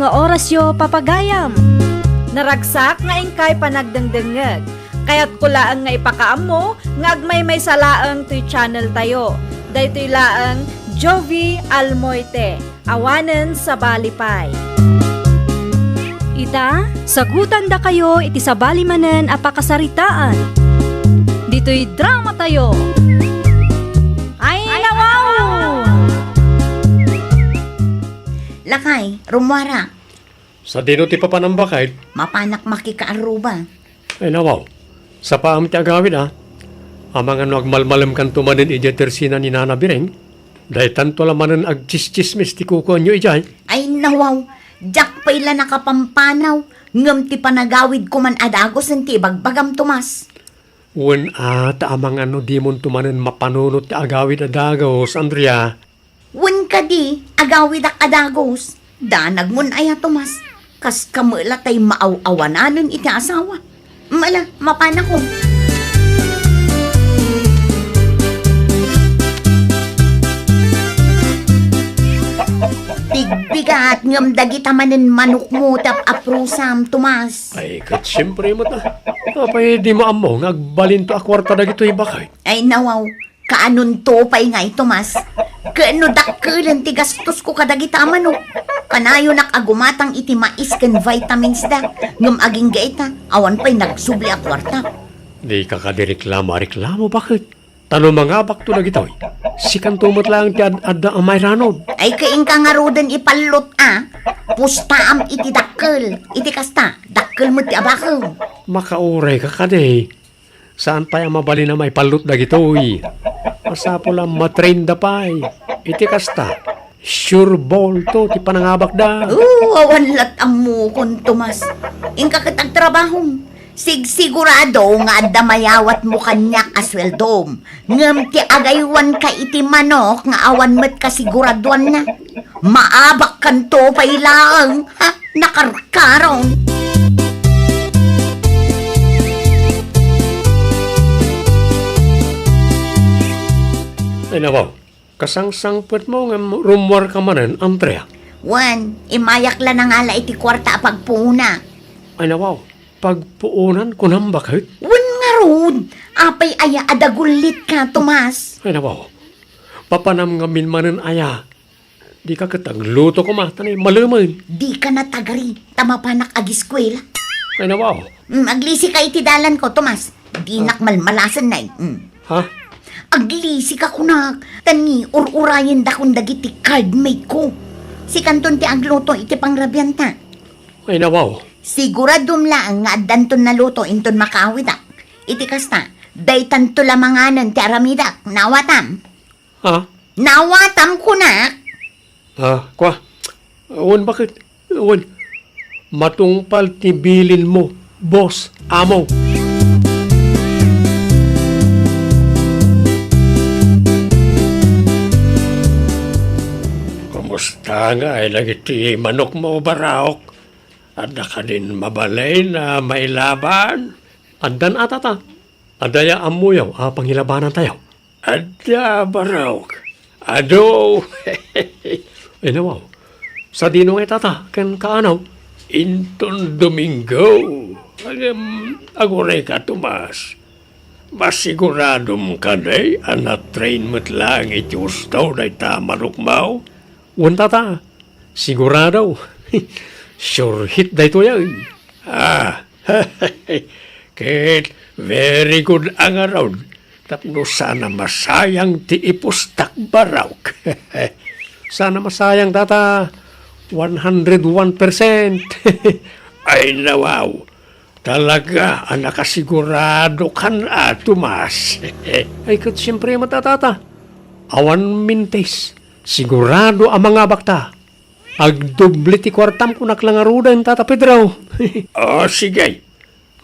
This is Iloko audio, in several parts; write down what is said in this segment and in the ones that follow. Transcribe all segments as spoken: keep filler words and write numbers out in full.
Nga orasyo, papagayam. Naragsak nga inkay panagdengdengngeg. Kayatko laeng nga ipakaammo nga agmaymaysa laeng toy channel tayo. Daytoy laeng Jovie Almoite, awanen sabali pay. Ita, sagutandakayo iti sabali manen a pakasaritaan. Ditoy drama tayo. Ay, nawaw! Lakay, rummuara. Sadino ti papanam, baket? Mapanak makikaarruba. Ay, nawaw. Sapaam ti agawid, a. Amangan no agmalmalemkanto manen idiay tersina ni Nana Bireng, daytanto la manen agtsistsismis ti kukuanyo idiay. Ay, nawaw. Diak pay la nakapampanaw. Ngem ti panagawidko man a dagusen ti ibagbagam, Tomas. Wen a, ta amangan no dimonto manen mapanunot ti agawid a dagus, Andrea. Wen kadi, agawidak a dagus. Danagmon aya, Tomas. Kaskam la tay maaw-awananen iti asawa. Mala, mapanakon. Bigbigat ngem dagita manen manokmo ti ap-aprusam, Tomas. Ay, ket siempre met, a. Apay dimo ammo nga agbalinto a kuarta dagitoy, baket? Ay, nawaw. Kaanonto pay ngay, Tomas? Ket no dakkelen ti gastosko kadagita a manok, kanayonak a gumatang iti mais ken vitamins da, ngem agingga ita, awan pay nagsubli a kuarta. Dika kadi reklamo a reklamo, baket? Ta no mangabakto dagitoy, sikanto met laeng ti ad-adda a mairanod. Ay, ket inka ngaruden ipallot a, pustaam iti dakkel. Iti kasta, dakkel met ti abakem. Makaurayka kadi. Saan pay a mabalin a maipallot dagitoy. Masapul a matrainda pay. Iti kasta, sure ball to ti panangabakda. Oo, awan lat ammokon, Tomas. Inka ket agtrabahom. Sigsigurado nga adda mayawatmo kaniak a sueldom. Ngem ti agaywanka iti manok nga awan met kasiguraduanna. Maabakkanto pay laeng, ha? Nakarkaron. Ay, nawaw. Kasangsangpetmo ngem rummuarka manen, Andrea. Wen, immayak la nangala iti kuarta a pagpuonak. Ay, nawaw. Pagpuonan, kunam, baket? Wen ngarud, apay aya a dagullitka, Tomas? Ay, nawaw. Papanam ngamin manen aya. Dika ket agluto koma, ta naimalemen. Dika natagari, ta mapanak agiskuela. Ay, nawaw. Mm, aglisika iti dalanko, Tomas. Dinak malmalasen, nay. Mm. Ha? Aglisika kunak, ta ni ur-urayendakon dagiti cardmate ko. Sikanton ti agluto iti pangrabianta. Ay, nawaw. Siguradom laeng nga addanton naluto inton makaawidak. Iti kasta, daytanto la manganen ti aramidak. Naawatam? Ha? Naawatam, kunak. Ah, kua. Wen, baket? Wen. Matungpal ti bilinmo, boss, amo. Kumusta ngay dagiti manokmo, Baraok? Adda kadin mabalin a mailaban? Addan a, tata. Adda aya ammoyo a pangilabanantayo? Adda, Baraok. Adu. Ay, nawaw. Sadino ngay, tata, ken kaano? Inton Domingo. Ngem, agurayka, Tomas. Masiguradom kadi a natrain met laeng iti husto dayta a manokmo? Wen, tata. Sigurado. Sure hit daytoy, ay. Ah, ket very good a ngarud tapno saan a masayang ti ipustak, Baraok. Saan a masayang, tata, one hundred one percent. Ay, nawaw. Talaga a nakasigurado kan a, Tomas. Ay, ket siempre met a, tata. Awan mintis. Sigurado a mangabakta. Agdubli ti kuartam, kunak la ngaruden, Tata Pedro. O, sige.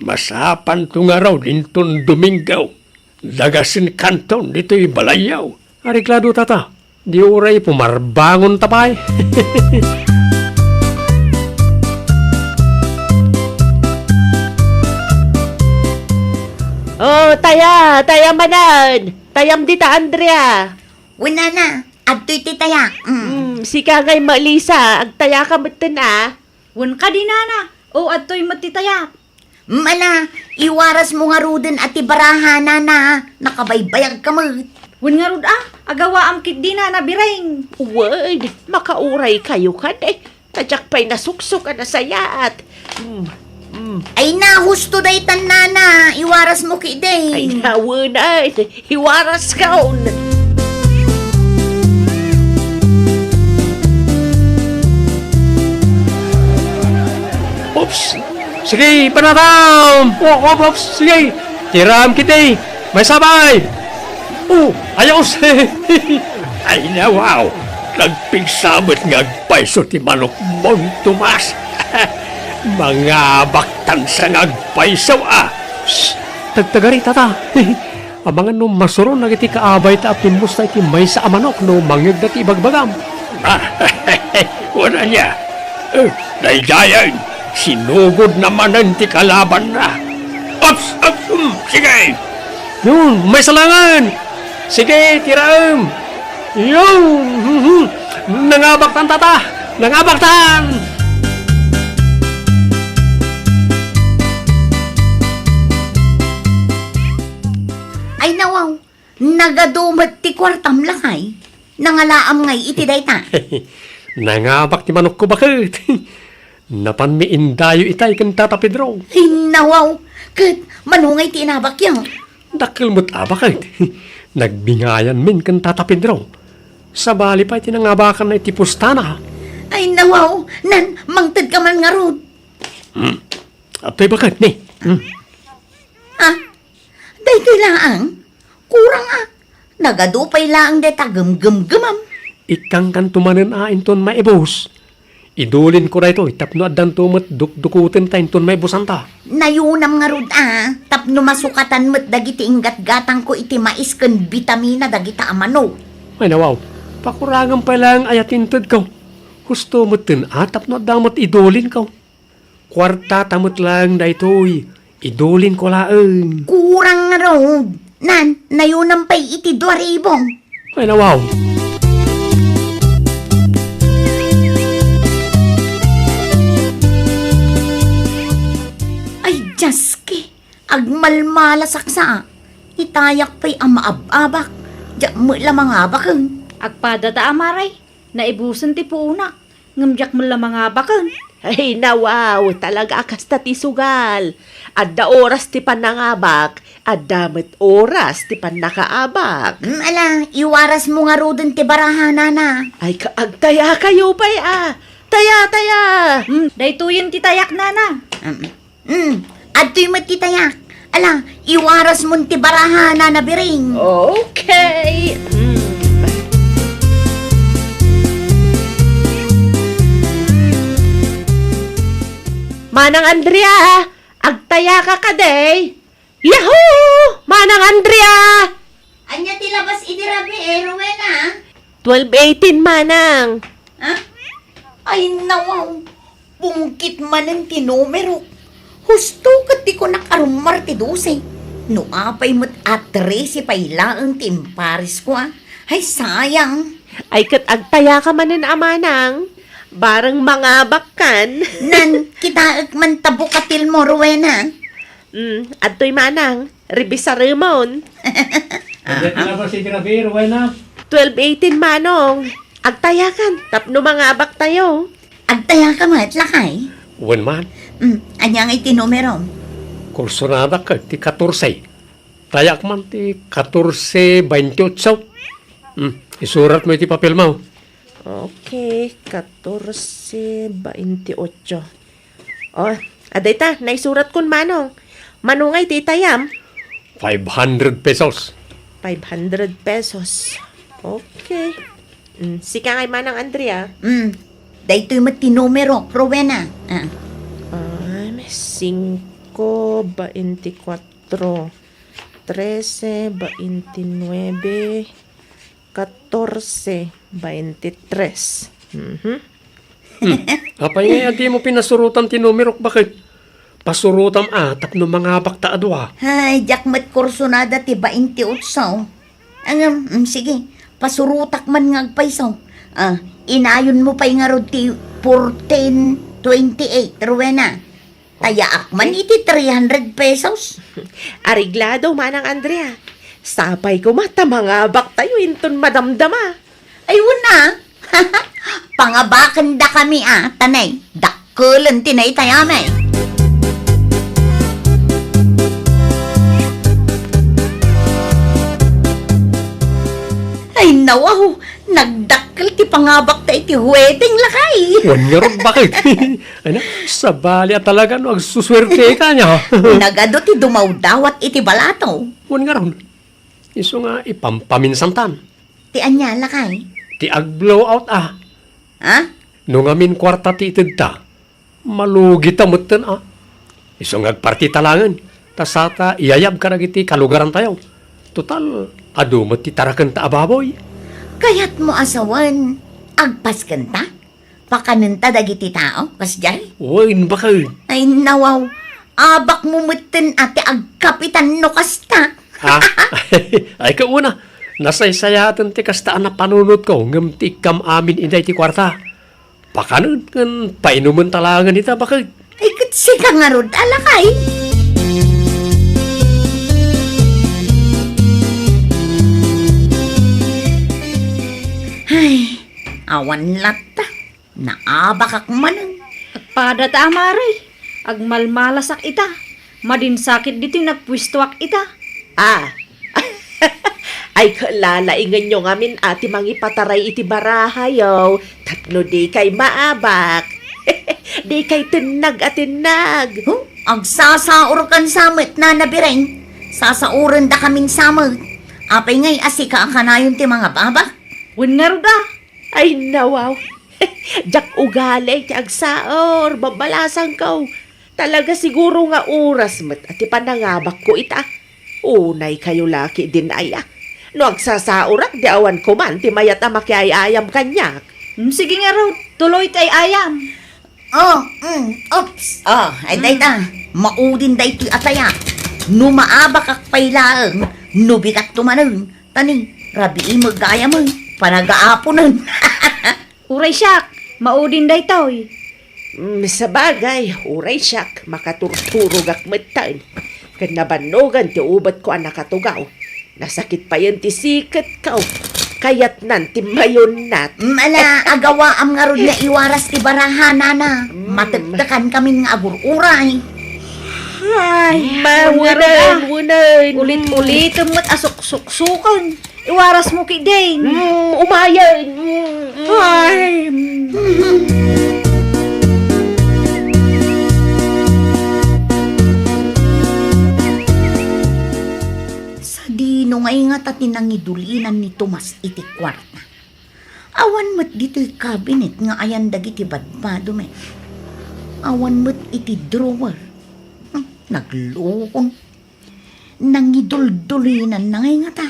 Masapanto ngarud inton Domingo. Dagasenkanton ditoy balayyo. Areglado, Tata. Di uray pumarbangonta pay. O, taya, taya manen. Tayam dita, Andrea. Wen, nana, adtoy ti tayak. Mm. Mm, sika ngay, Melissa, agtayaka metten a. Wen kadi, nana. O, adtoy met ti tayak. Mala, iwarasmo ngaruden a ti baraha, nana. Nakabaybayagka met. Wen ngarud a, agawaam ketdi, nana Biring. Wen, makauraykayo kadi. Ta diak pay nasuksok a nasayaat. Mm, mm. Ay na, husto daytan, nana. Iwarasmo ketdi. Ay na, wen, ay. Iwaraskon. Oops! Sige, panatam! Oops, oops, sige! Tiram ketdi! Maysabay! Oh, ayos! Ay, nawaw! Nagpigsa met nga agpayso ti manokmon, Tomas! Mangabaktan sa nga agpayso, a! Shh! Tagtagari, tata! Amangan no masuron dagiti kaabayta a pimmusta iti maysa a manok no mangngegda ti ibagbagam. Wen ania? Eh, daydiayen, sinugodna manen ti kalabanna. Ups, ups, um, sige! Yun, maysa laengen! Sige, tiraem! Yun! Mhm. Nangabaktan, tata! Nangabaktan! Ay, nawaw, nagadu met ti kuartam, lakay. Nangalaam ngay iti dayta. Nangabak ti manokko, baket. Napanmi indayo itay ken Tata Pedro. Ay, nawaw, ket mano ngay ti inabakyo? Dakkel met a, baket. Nagbingayanmin ken Tata Pedro. Sabali pay ti nangabakanna iti pustana. Ay, nawaw, nan, mangtedka man ngarud. Hmm. Atoy, baket, ni. Hmm. Ah, daytoy laeng? Kurang a, nagadu pay laeng dayta gumgumgumam. Ikkankanto manen a inton maibus. Idulinko daytoy tapno addanto met dukdukuten ta inton maibusanta. Nayunam ngarud a, tapno masukatan met dagiti inggatgatangko iti mais ken bitamina dagita a manok. Ay, nawaw, pakurangem pay laeng aya ti intedko. Husto metten a tapno adda met idulinko. Kuartata met laeng daytoy, idulinko laeng. Kurang ngarud. Nan, nayunam pay iti dua ribu. Ay, nawaw. Ay, Dios ki, agmalmalasak sa. Itayak pay a maab-abak. Diak met la mangabaken. Agpadata, Amare. Naibusen ti puonak. Ngem diak met la mangabaken. Ay, nawaw, talaga a kasta ti sugal. Adda oras ti pannangabak, adda met oras ti pannakaabak. Mm, ala, iwarasmo ngaruden ti baraha, nana. Ay, ka-, agtayakayo pay a. Taya, taya. Mm, daytoyen ti tayak, nana. Mm. Mm, adtoy met ti tayak. Ala, iwarasmon ti baraha, nana Biring. Okay. Mm. Manang Andrea, agtayaka kadi? Yahoo! Manang Andrea! Ania ti labas idi rabii, Rowena? Twelve eighteen, manang. Ha? Ay, nawaw. Pungkit manen ti numero. Husto ket ti kunak a rummar ti dose. No apay met a trese pay laeng ti imparesko, a. Ay, sayang. Ay, ket agtayaka manen a, manang. Bareng mangabakkan. Nan, kitaek man ta bukatilmo, Rowena. Mm, adtoy, manang. Rebisaremon. Ania ti labas idi rabii, Rowena? Twelve eighteen, manong. Agtayakan, tapno mangabaktayo. Agtayaka met, lakay? Wen man. Mm, ania ngay ti numerom? Kursonadak ket ti katorse. Tayak man ti katorse baintiotso. Mm, isuratmo iti papelmo. Okay, katorse baintiotso. Oh, adda ita, naisuratkon, manong. Mano ngay ti itayam? Five hundred pesos. Five hundred pesos. Okay. Mm, sika ngay, manang Andrea. Mm, daytoy met ti numero, Rowena. Ah. Ah, singko, baintikwatro, trese, baintinuebe, katorse, baintitres. Mhm. Hmm. Apay ngay a dimo pinasurotan ti numerok, baket? Pasurotam a tapno mangabakta a dua. Ay, diak met kursonada ti baintiotso. Ngem, mm, sige, pasurotak man nga agpayso. Ah, inayonmo pay ngarud ti fourteen twenty-eight, Rowena. Tayaak man iti three hundred pesos. Areglado, Manang Andrea. Sapay koma ta mangabaktayo inton madamdama. Ay, wen a. Pangabakendakami a, ta nay, dakkelen ti naitayami. Ay, nawaw, nagdakkel ti pangabakta iti wedding, lakay. Wen ngarud, baket. Ay na, sabali a talaga no agsusuerteka nia. Nagadu ti dumawdawat iti balato. Wen ngarud, isu nga ipampaminsantan. Ti ania, lakay? Ti ag-blowout a. Ha? No ngamin kuarta ti itedta, malugita metten a. Isu nga agpartita laengen, ta sata iyayab kadagiti kalugarantayo. Total, adu met ti tarakenta a baboy. Kayatmo a sawen, agpaskenta? Pakanenta dagiti tao, kasdiay? Wen, baket. Ay, nawaw. Abakmo metten a ti agkapitan no kasta. Ha? Ay, kauna, nasaysayaten ti kasta a napanunotko, ngem ti ikkam amin idiay ti kuarta. Pakanen ken painumenta laengen ita, baket. Ay, ket sika ngarud a, lakay. Ay, awan latta. Naabakak manen. Agpada ta, amare. Agmalmalasak ita. Madinsakit ditoy nagpuestoak ita. Ah. Ay, kalalaingenyo ngamin a ti mangipataray iti barahayo tapno dikay maabak. Dikay tennag a tennag. Huh? Agsasaurkan sa met, Nana Biren. Sasaurendakamin sa met. Apay ngay a sika a kanayon ti mangababak? Wen ngarud a. Ay, nawaw. Diak ugali ti agsaor, babbalasangko. Talaga siguro nga oras met a ti panangabakko ita. Unay kayo la ketdin aya. No agsasaorak, di awan koman ti mayat a makiay-ayam kaniak. Mm, sige ngarud, tuloy ti ay-ayam. Oh, mm, oops. Oh, ay, mm, dayta. Maudin daytoy ataya. No maabakak pay laeng, no bigatto manen. Tani, rabii met gayam, eh. Panagaaponen. Uray siak, maudin daytoy. Mm, sabagay, uray siak, makaturturogak metten. Ken nabannogan ti ubetko a nakatugaw. Nasakit payen ti siketko. Kayatnan ti mayunnat. Mm, ala, agawaam ngarud nga iwaras ti baraha, Nana. Mm. Matektekankamin nga agur-uray. Ay, mm, mawenen, ngarud, ah. Wenen. Ulit-ulitem met a suksuksuken. Iwarasmo ketdin. Mm, umayen. Mm, mm. Ay. Sadino ngay ngata ti nangidulinan ni Tomas iti kuarta? Awan met ditoy cabinet nga ayan dagiti badbado met. Awan met iti drawer. Hmm, naglukon. Nangiduldulinanna ngay ngata.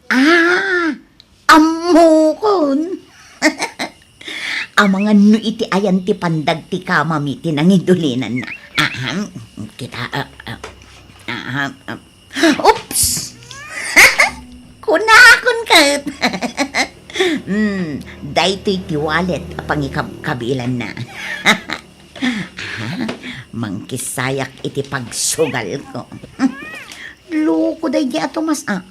Ah, ammokon. Amangan no iti ayan ti pandag ti kamami ti nangidulinanna. Ahem, kita, ah, ah, ahem, ah. Oops! Kunakon ket. Hmm, daytoy ti wallet a pangikabkabilanna. Aha, mangkissayak iti pagsugalko. Loko daydi a Tomas, ah.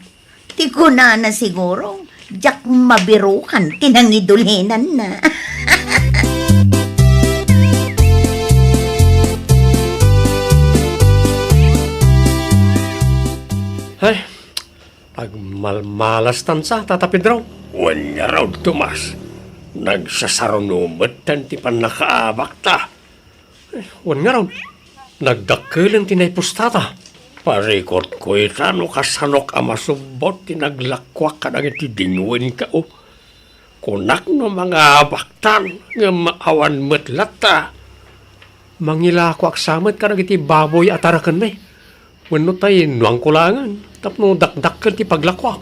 Ti kunana siguro, diak mabirukan ti nangidulinanna. Ay, agmalmalastan sa, Tata Pedro. Wen ngarud, Tomas. Nagsasaruno metten ti pannakaabakta. Wen ngarud, nagdakkelen ti naipustata. Parikutko ita no kasanok a masubbot ti naglakuak kadagiti dinwenko. Kunak no mangabaktan, ngem awan met latta. Mangilakoak sa met kadagiti baboy a tarakenmi. Wenno ta innuanko laengen tapno dakdakkel ti paglakuak.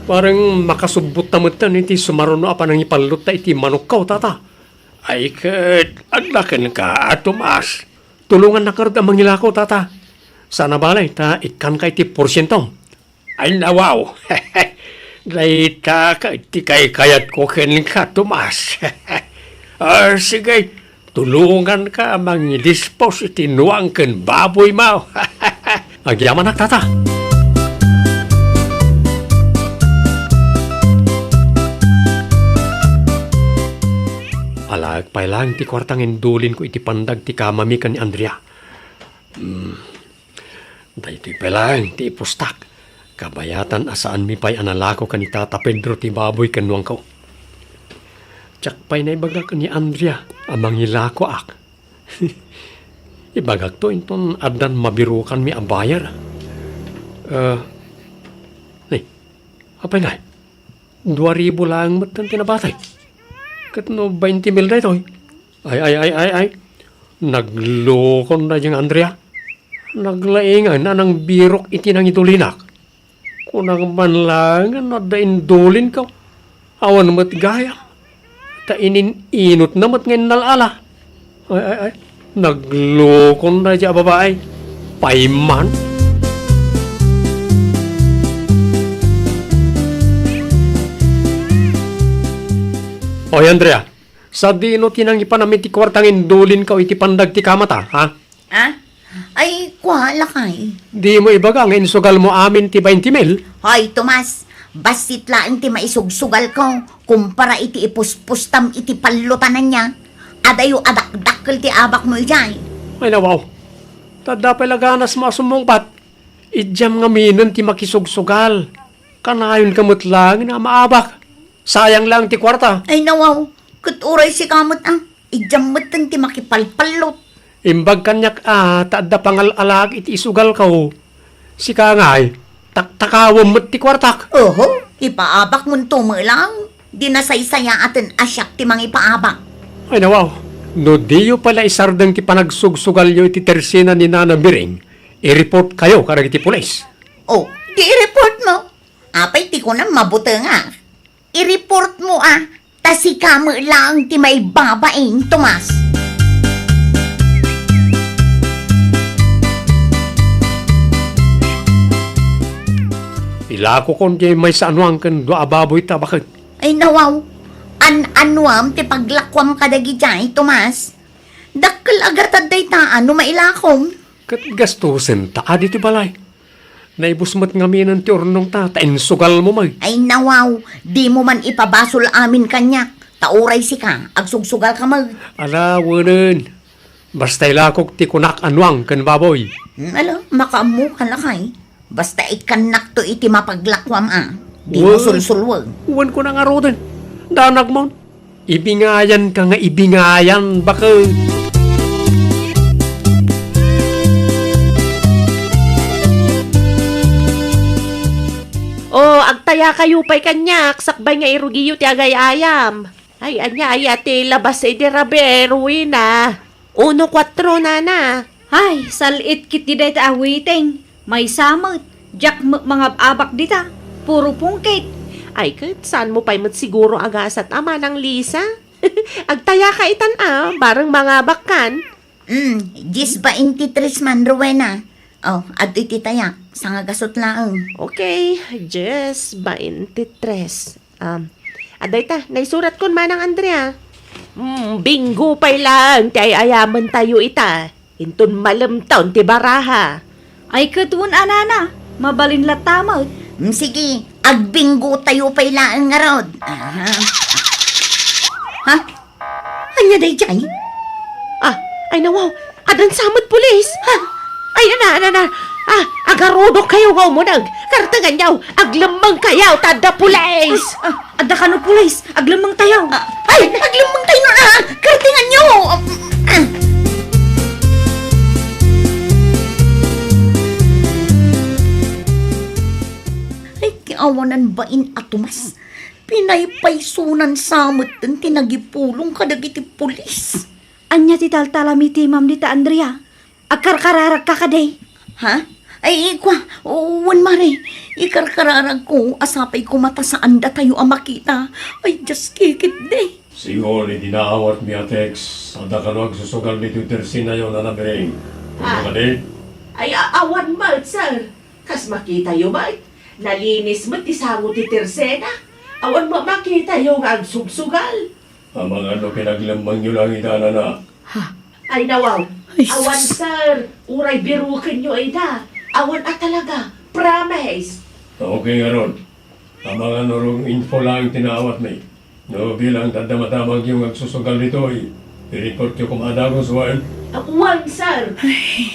Bareng makasubbotta metten iti sumaruno a panangipallotta iti manokko, Tata. Ay ket, aglakenka a Tomas. Tulongannak ngarud a mangilako, Tata. Saan a balay ta ikkanka iti porsientom. Ay, nawaw. Dayta ket ti kaykayatko kenka, Tomas. Ah, sige, tulonganka a mangidispos iti nuang ken baboymo. Agyamanak, tata. Alaek pay laeng ti kuarta nga indulinko iti pandag ti kamami ken ni Andrea. Hmm. Daytoy pay laeng ti ipostak. Kabayatan a saanmi pay a nalako ken ni Tata Pedro ti baboy ken nuangko. Diak pay naibaga ken ni Andrea a mangilakoak. Ibagakto inton addan mabirukanmi a buyer. Eh, ni, apay ngay? Dua ribu laeng met ti nabatay. Ket no bainti mil daytoy. Ay, ay, ay, ay, ay. Naglokon daydiay nga Andrea. Naglaingan a nangbirok iti nangidulinak. Kunak man laeng no adda indulinko. Awan met gayam. Ta inin-inotna met nga innal-ala. Ay, ay, ay. Naglokon daydiay a babai. Payman. Oy, Andrea, sadino ti nangipanam iti kuarta nga indulinko iti pandag ti kamata, ha? Ah? Ay, kua, lakay. Dimo ibaga nga insugalmo amin ti bainti mil? Hoy, Tomas, bassit laeng ti maisugsugalko kumpara iti ipuspostam iti pallotanan niya. Adayo a dakdakkel ti abakmo idiay. Ay, nawaw. Ta adda pay la ganasmo a sumungbat. Idiam ngaminen ti makisugsugal. Kanayonka met laeng a maabak. Sayang laeng ti kuarta. Ay, nawaw. Ket uray sika met, ah. Idiam metten ti makipalpallot. Imbag kaniak a ta adda pangal-alaak iti isugalko. Sika ngay, taktakawem met ti kuartak. Oho, ipaabakmonto met laeng. Di nasaysayaaten a siak ti mangipaabak. Ay, nawaw. No diyo pay la isardeng ti panagsugsugalyo iti tersina ni Nana Miring, i-report kayo kadagiti pulis. Oh, di i-report mo? Apay ti kunam, mabutengak. I-report mo, ah. Ta sika met laeng ti maibabain, Tomas. Ilakokon diay maysa a nuang ken dua a baboy ta baket. Ay, nawaw. An-anuam ti paglakuam kadagiti ay, Tomas? Dakkel a gatad dayta a no mailakom. Ket gastusen ta adi ti balay. Naibus met ngaminen ti urnongta, ta insugalmo met. Ay, nawaw, dimo man ipabasol amin kaniak, ta uray sika, agsugsugalka met. Ala, wenen. Basta ilakok ti kunak a nuang ken baboy. Hmm, ala, makaammoka lakay. Basta ikkannakto iti mapaglakuam a. Dimo Wen-, sulsulweg. Wen ko na ngaruden. Danagmon. Ibingayanka nga ibingayan, baket. O, agtayakayo pay kaniak, sakbay nga irugiyo ti agay-ayam. Ay, ania aya ti labas idi rabii, Rowena? Uno kuatro, nana. Ay, sal-it ketdi dayta a waiting. Maysa met, diak met mangab-abak dita. Puro pungkit. Ay, ket saanmo pay met siguro a gasat a, Manang Lisa? Agtayaka itan a, bareng mangabakkan. Mm, dies baintitres man, Rowena. Oh, adtoy ti tayak, sangagasut laeng. Okay, dies baintitres. Um, adda ita, naisuratkon, Manang Andrea. Mm, bingo pay laeng ti ay-ayamentayo ita. Inton malemtaw ti baraha. Ay, ket wen a, nana, mabalin latta met. Mm, sige, agbinggotayo pay laeng ngarud. Aha. Ha? Ania daydiay? Ah, ay nawaw, addan sa met pulis. Ha? Ay, ana, ana, ana. Ah, agarudok kayo nga umuneg. Kartenganyo, aglemmeng kayo, ta adda pulis. Ah, ah, adda kano pulis. Aglemmeng tayo. Ah, ay, aglemmeng tayo na. Kartenganyo. Ah, ah. Ay, ti awanan bain a Tomas. Pinaypaysonan sa metten ti nagipulong kadagiti pulis. Ania ti taltalamitimam dita, Andrea? Agkarkararagka kadi? Ha? Ay, ikua, wen, mare, ikarkararagko a sapay koma ta saandatayo a makita. Ay, diaskikitdi. Singon iti naawatmi a text, adda kano agsusugal ditoy tersinayo, Nana Miring? Wen, ah, kadi? Ay, a-, awan met, sir. Kas makitayo met, nalinis met ti sango ti tersena. Awan met makitayo nga agsugsugal. Amangan no pinaglemmengyo lang ida, nana. Ha? Ay, nawaw. Ay, awan, sus. Sir. Uray birukenyo ida. Awan a talaga. Promise. Okay ngarud. Amangan no info lang ti naawatmi. No bilang ta adda madamagyo nga agsusugal ditoy, i-reportyo koma a dagus wen? Ah, wen, sir.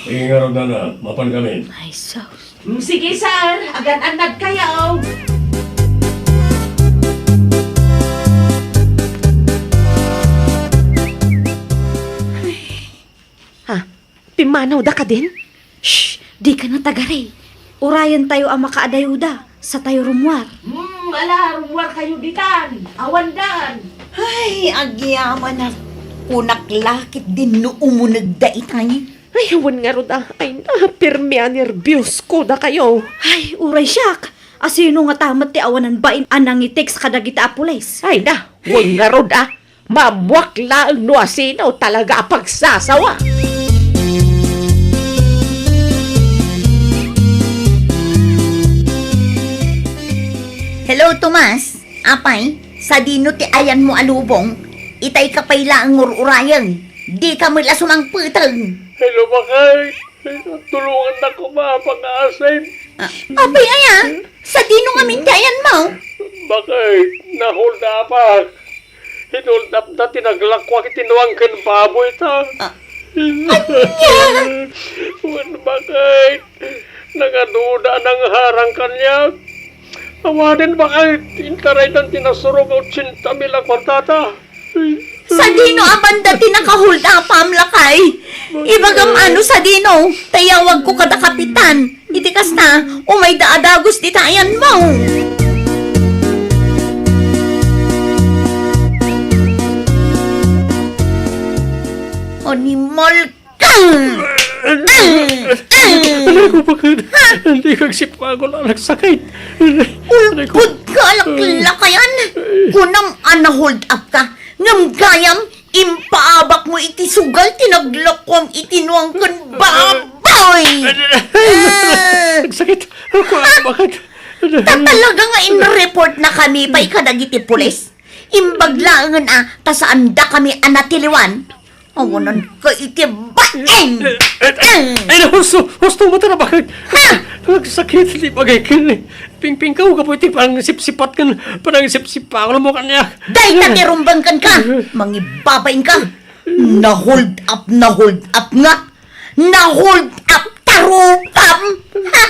Sige ngarud, nana, mapankamin. Ay, sus. Mm, sige, sir. Agan-annadkayo. Ha? Pimmanawda kadin? Shh! Dika natagari. Urayentayo a makaadayoda, satayo rummuar. Hmm, ala, rummuarkayo ditan. Awandan. Ay, agyamanak. Kunak la ketdin no umunegda itay. Ay, wen ngarud a. Ay, na, pirmi a nerbios ko dakayo. Ay, uray siak. Asino ngata met ti awanan bain a nangi-text kadagita a pulis? Ay, na, wen ngarud a. Maammuak laeng no asino talaga a pagsasawa. Hello, Tomas. Apay, sadino ti ayanmo a lubong? Itay ka pay laeng ngur-urayen. Dika met la sumangpeteng. Hello, bakay. Tulongannak koma a pangaasim. Ah, apay aya? Sadino ngamin ti ayanmo? Bakay, na-hold up-ak. Hin-hold up-da ti naglakuak iti nuang ken baboyta. Ah. Ania? Wen, bakay, nangaduda a nangharang kaniak. Awanen, bakay, inkaraydan ti nasurong a ochenta mil a kuartata. Sadino a banda ti naka-hold up-am, lakay? Ibagam a no sadino, ta iyawagko kada kapitan. Iti kasta, umayda a dagus dita ayanmo. Animal Anay ko, bakit? Dika agsipagul a nagsakit. Anay ko. Ulpod ka, laklakayan. Kunam a na-hold up ka. Ngem gayam, impaabakmo iti sugal ti naglakuam iti nuang ken baboy. Ah! Nagsakit. Ako, bakit? Ta talaga nga in-report na kami pay kadagiti pulis. Imbag laengen a ta saanda kami a natiliwan. Awanan ka iti baeng! Ay, husto! Husto mo, tara, bakit? Ha? Nagsakit, di bagay ken. Pingpingkaw ka po iti panangisipsipat ken panangisipsipat mo kaniak. Dayta ti rumbeng kenka! Mangibabain ka! Na-hold up, na-hold up nga! Na-hold up ta rupam! Ha?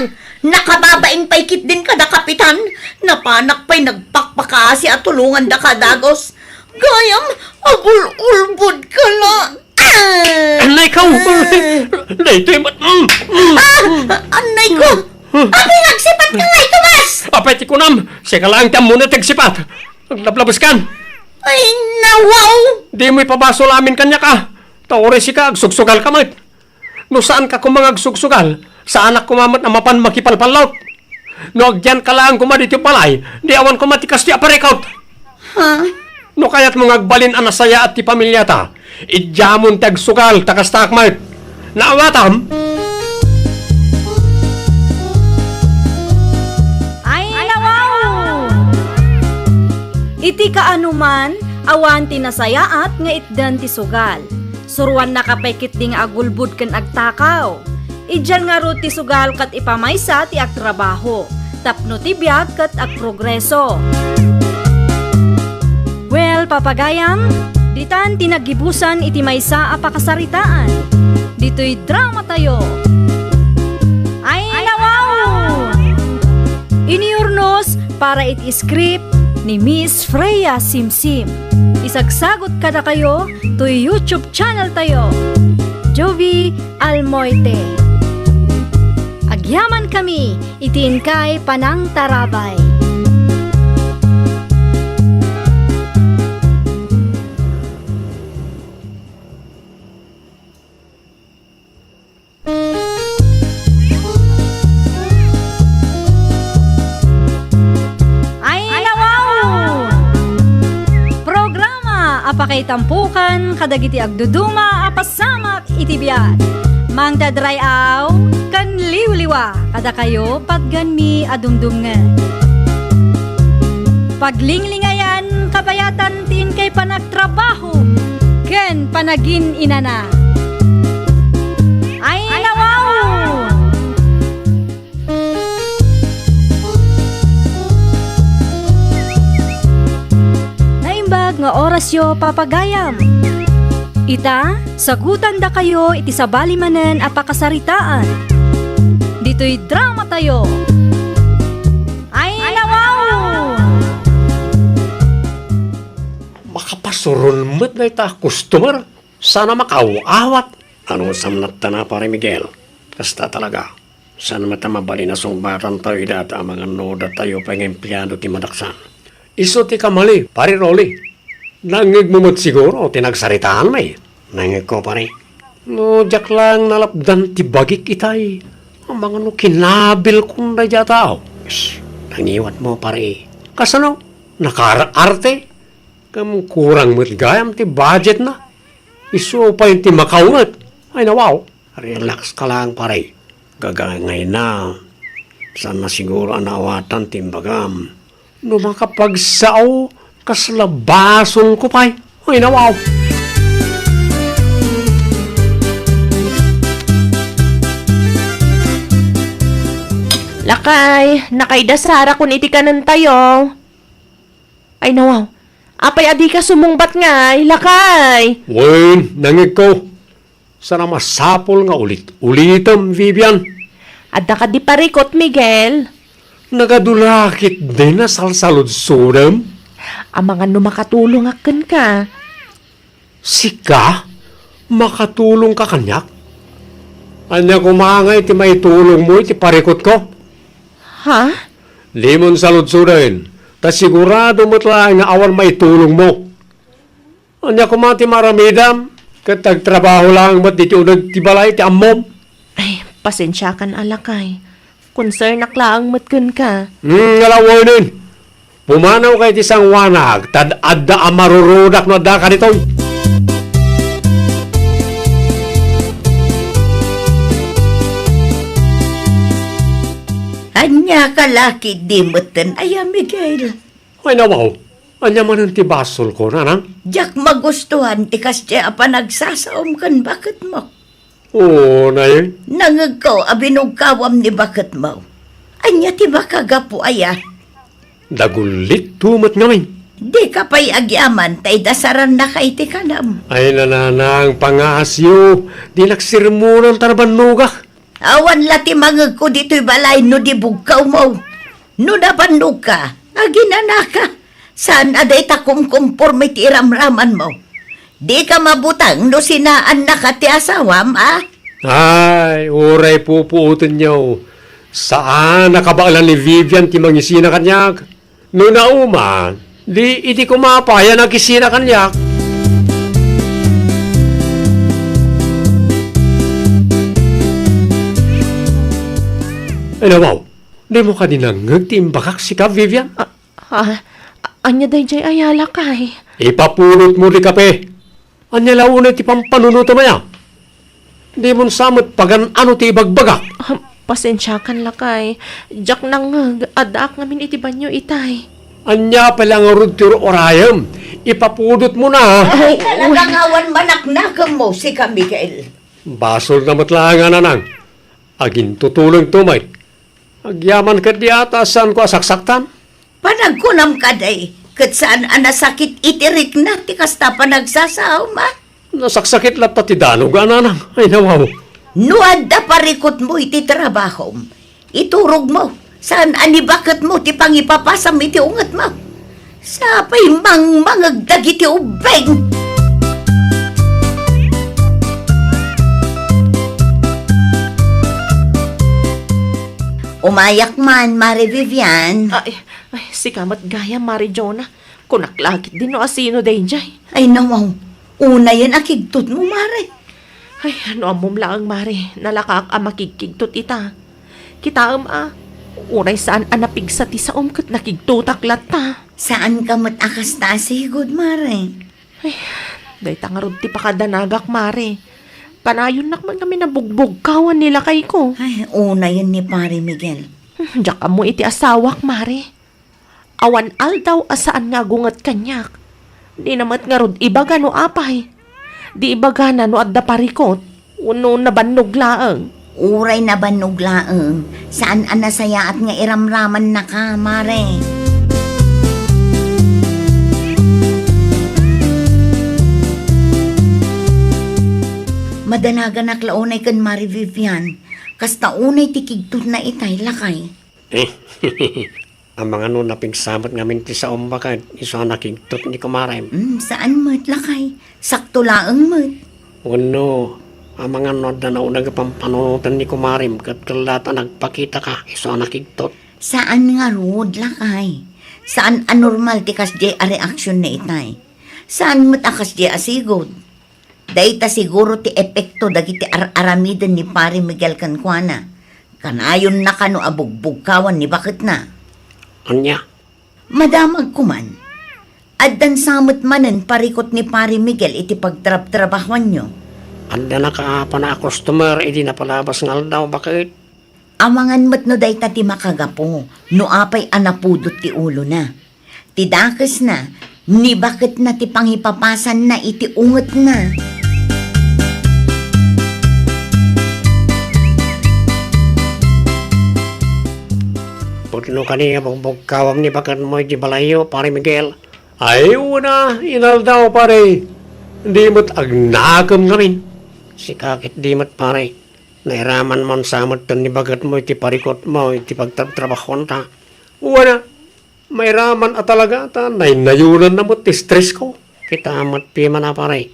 Nakababain pay ketdin kada kapitan? Napanak pay nagpakpakaasi a tulonganda ka dagus? Gayam, agul-ulbod ka la. Ah! Anay ka, oh. Ah! Daytoy mat-, mm, mm, ah! Mm. Anay ko! Hmm. Apay nagsipat ka ngay, Tomas? Apay ti kunam, sika laeng ti ammona ti agsipat. Aglablabes kan. Ay, nawaw! Dimo ipabasol amin kaniak, ah. Ta uray sika, agsugsugal ka met. No saan ka koma nga agsugsugal, saanak koma met a mapan makipalpallot. No agyan ka laeng koma ditoy balay, di awan koma ti kastoy a parikut. Ha? No kayatmo nga agbalin a nasayaat ti pamiliata, idiamon ti agsugal ta kastaak met. Naawatam? Ay, nawaw! Iti kaanoman, awan ti nasayaat nga itdan ti sugal. Suroannaka pay ketdi nga agulbod ken agtakaw. Idiay ngarud ti sugal ket ipamaysa ti agtrabaho, tapno ti biag ket agprogreso. Well, papagayam, ditan ti naggibusan iti maysa a pakasaritaan. Ditoy dramatayo. Ay, nawaw! Iniurnos para iti script ni Miss Freya Simsim. Isagsagot kadakayo toy YouTube channel tayo, Jovie Almoite. Agyaman kami iti inkay panangtarabay. Ay, nawaw! Programa a pakaitampukan kadagiti agduduma a pasamak iti biag. Mangdadray-aw ken liwliwa kadakayo patgenmi a dumdumngeg. Paglinglingayan Kabayatan ti inkay panagtrabaho ken panagin-inana. Ay, nawaw! Naimbag nga orasyo, papagayam. Ita, sagutandakayo iti sabali manen a pakasaritaan. Ditoy dramatayo. Ay, nawaw! Makapasuron met dayta a customer. Saan a makaaw-awat. Anusam latta, Pare Miguel. Kasta talaga. Saan met a mabalin a sungbatantayo dayta amangan no adda tayo pay nga empleado ti madaksan. Isu ti kamali, Pare Rolly. Nangngegmo met siguro ti nagsaritaanmi. Nangngegko, pare. No diak laeng nalapdan ti bagik itay, amangan no kinabilkon daydiay a tao. Shh, nangiwatmo, pare. Kasano? Nakaar-arte? Ngem kurang met gayam ti budgetna. Isu pay ti makaunget. Ay, nawaw. Relax ka lang, pare. Gagangayna. Saan na siguro a naawatan ti imbagam. No makapagsao, kasla basolko pay. Ay, nawaw. Lakay, nakaidasara kun iti kanentayo. Ay, nawaw. Apay a dika sumungbat ngay, lakay? Wen, nangngegko. Saan a masapul nga ulit-ulitem, Vivian. Adda kadi parikut, Miguel? Nagadu la ketdin a salsaludsodem? Amangan no makatulongak kenka. Sika? Makatulongka kaniak? Ania koma ngay ti maitulongmo iti parikutko? Ha? Dimon saludsoden, ta sigurado met laeng nga awan maitulongmo. Ania koma ti maaramidam, ket agtrabaho laeng met ditoy uneg ti balay ti ammom? Ay, pasensiakan a lakay. Konsernak laeng met kenka. Hmm, nga lawenen. Pumanawka iti sangoanak, ta adda a marurudak no addaka ditoy. Ania ka la ketdi metten aya, Miguel? Ay, nawaw. Ania manen ti basolko, nanang? Diak magustuhan ti kasdiay a panagsasaom ken baketmo. Oo, nay. Nangngegko a binugkawam ni baketmo. Ania ti makagapu aya? Dagullitto met ngamin. Dika pay agyaman ta idasarannaka iti kanam. Ay, nanang, pangaasyo. Dinak sermonan ta nabannogak. Awan la ti mangngegko ditoy balay no di bugkawmo. No nabannogka, aginanaka. Saan a dayta kumkumporme ti iramramanmo. Dika mabutang no sinaannaka ti asawam, a? Ay, uray pupuotenyo. Saan a kabaelan ni Vivian ti mangisina kaniak. No nauma, di idi koma pay a nakisina kaniak. Ay, nawaw, dimo kadi nangngeg ti imbagak sika, Vivian? A-, a-, ania daydiay aya, lakay? Ipapulotmo ti kape. Ania la unay ti pampanunotem aya? Dimon sa met pagan-ano ti ibagbagak. Ah, pasensiakan, lakay. Diak nangngeg, addaak ngamin iti banio itay. Ania pay la ngarud ti ur-urayem? Ipapudotmona. Ay, talaga nga awan manaknakemmo, sika, Miguel. Basolna met laeng a, nanang. Agintutulongto met. Agyaman ketdi a ta saanko a saksaktan. Panagkunam kadi, ket saan a nasakit iti rikna ti kasta panagsasaom, a? Nasaksakit latta ti danog a, nanang. Ay, nawaw. No adda parikutmo iti trabahom, iturogmo. Saan a ni baketmo ti pangipapasam iti ungetmo. Sapay mangmangeg dagiti ubbing. Umayak man, Mare Vivian. Ay, ay, sika met gayam, Mare Jonah. Kunak la ketdi no asino daydiay. Ay, nawaw. Unayen a kigtotmo, Mare. Ay, no ammom laeng, Mare, nalakaak a makigkigtot ita. Kitaem a, uray saan a napigsa ti saom ket nakigtotak latta. Saanka met a kasta a sigud, Mare. Ay, dayta ngarud ti pakadanagak, Mare. Kanayonnak met ngamin a bugbugkawan ni lakayko. Ay, unayen ni Pare Miguel. Hmm, diak ammo iti asawak, Mare. Awan aldaw a saan nga agunget kaniak. Dina met ngarud ibaga no apay. Di ibagana no adda parikot wenno nabannog laeng. Uray nabannog laeng, saan a nasayaat nga iramramannaka, Mare. Madanaganak la unay ken Mare Vivian. Kasta unay ti kigtotna itay, lakay. Amangan no napigsa met ngamin ti saom baket isu a nakigtot ni kumarem. Mm, saan met, lakay. Sakto laeng met. Wenno, amangan no adda nauneg a pampanunoten ni kumarem ket kellaat a nagpakitaka isu a nakigtot. Saan ngarud, lakay. Saan a normal ti kasdiay a reaksionna itay. Saan met a kasdiay a sigud. Dayta siguro ti epekto dagiti ar-aramiden ni Pari Miguel kenkuana. Kanayonna kano a bugbugkawan ni baketna. Ania? Madamagko man. Addan sa met manen parikot ni Pari Miguel iti pagtrabtrabahuanyo. Adda nakaapana a customer idi napalabas nga aldaw, baket. Amangan met no dayta ti makagapu, no apay a napudot ti ulona. Ti dakesna, ni baketna ti pangipapasanna iti ungetna. Pudno kadi a bugbugkawam ni baketmo iti balayyo, Pare Miguel. Ay, wen a, inaldaw, pare. Di met agnakem ngamin. Sika ket di met, pare. Nairamanmon sa metten ni baketmo iti parikotmo iti pagtrabtrabahuanta. Wen a, mairaman a talaga ta naynayonanna met ti stressko. Kita met piman a, pare.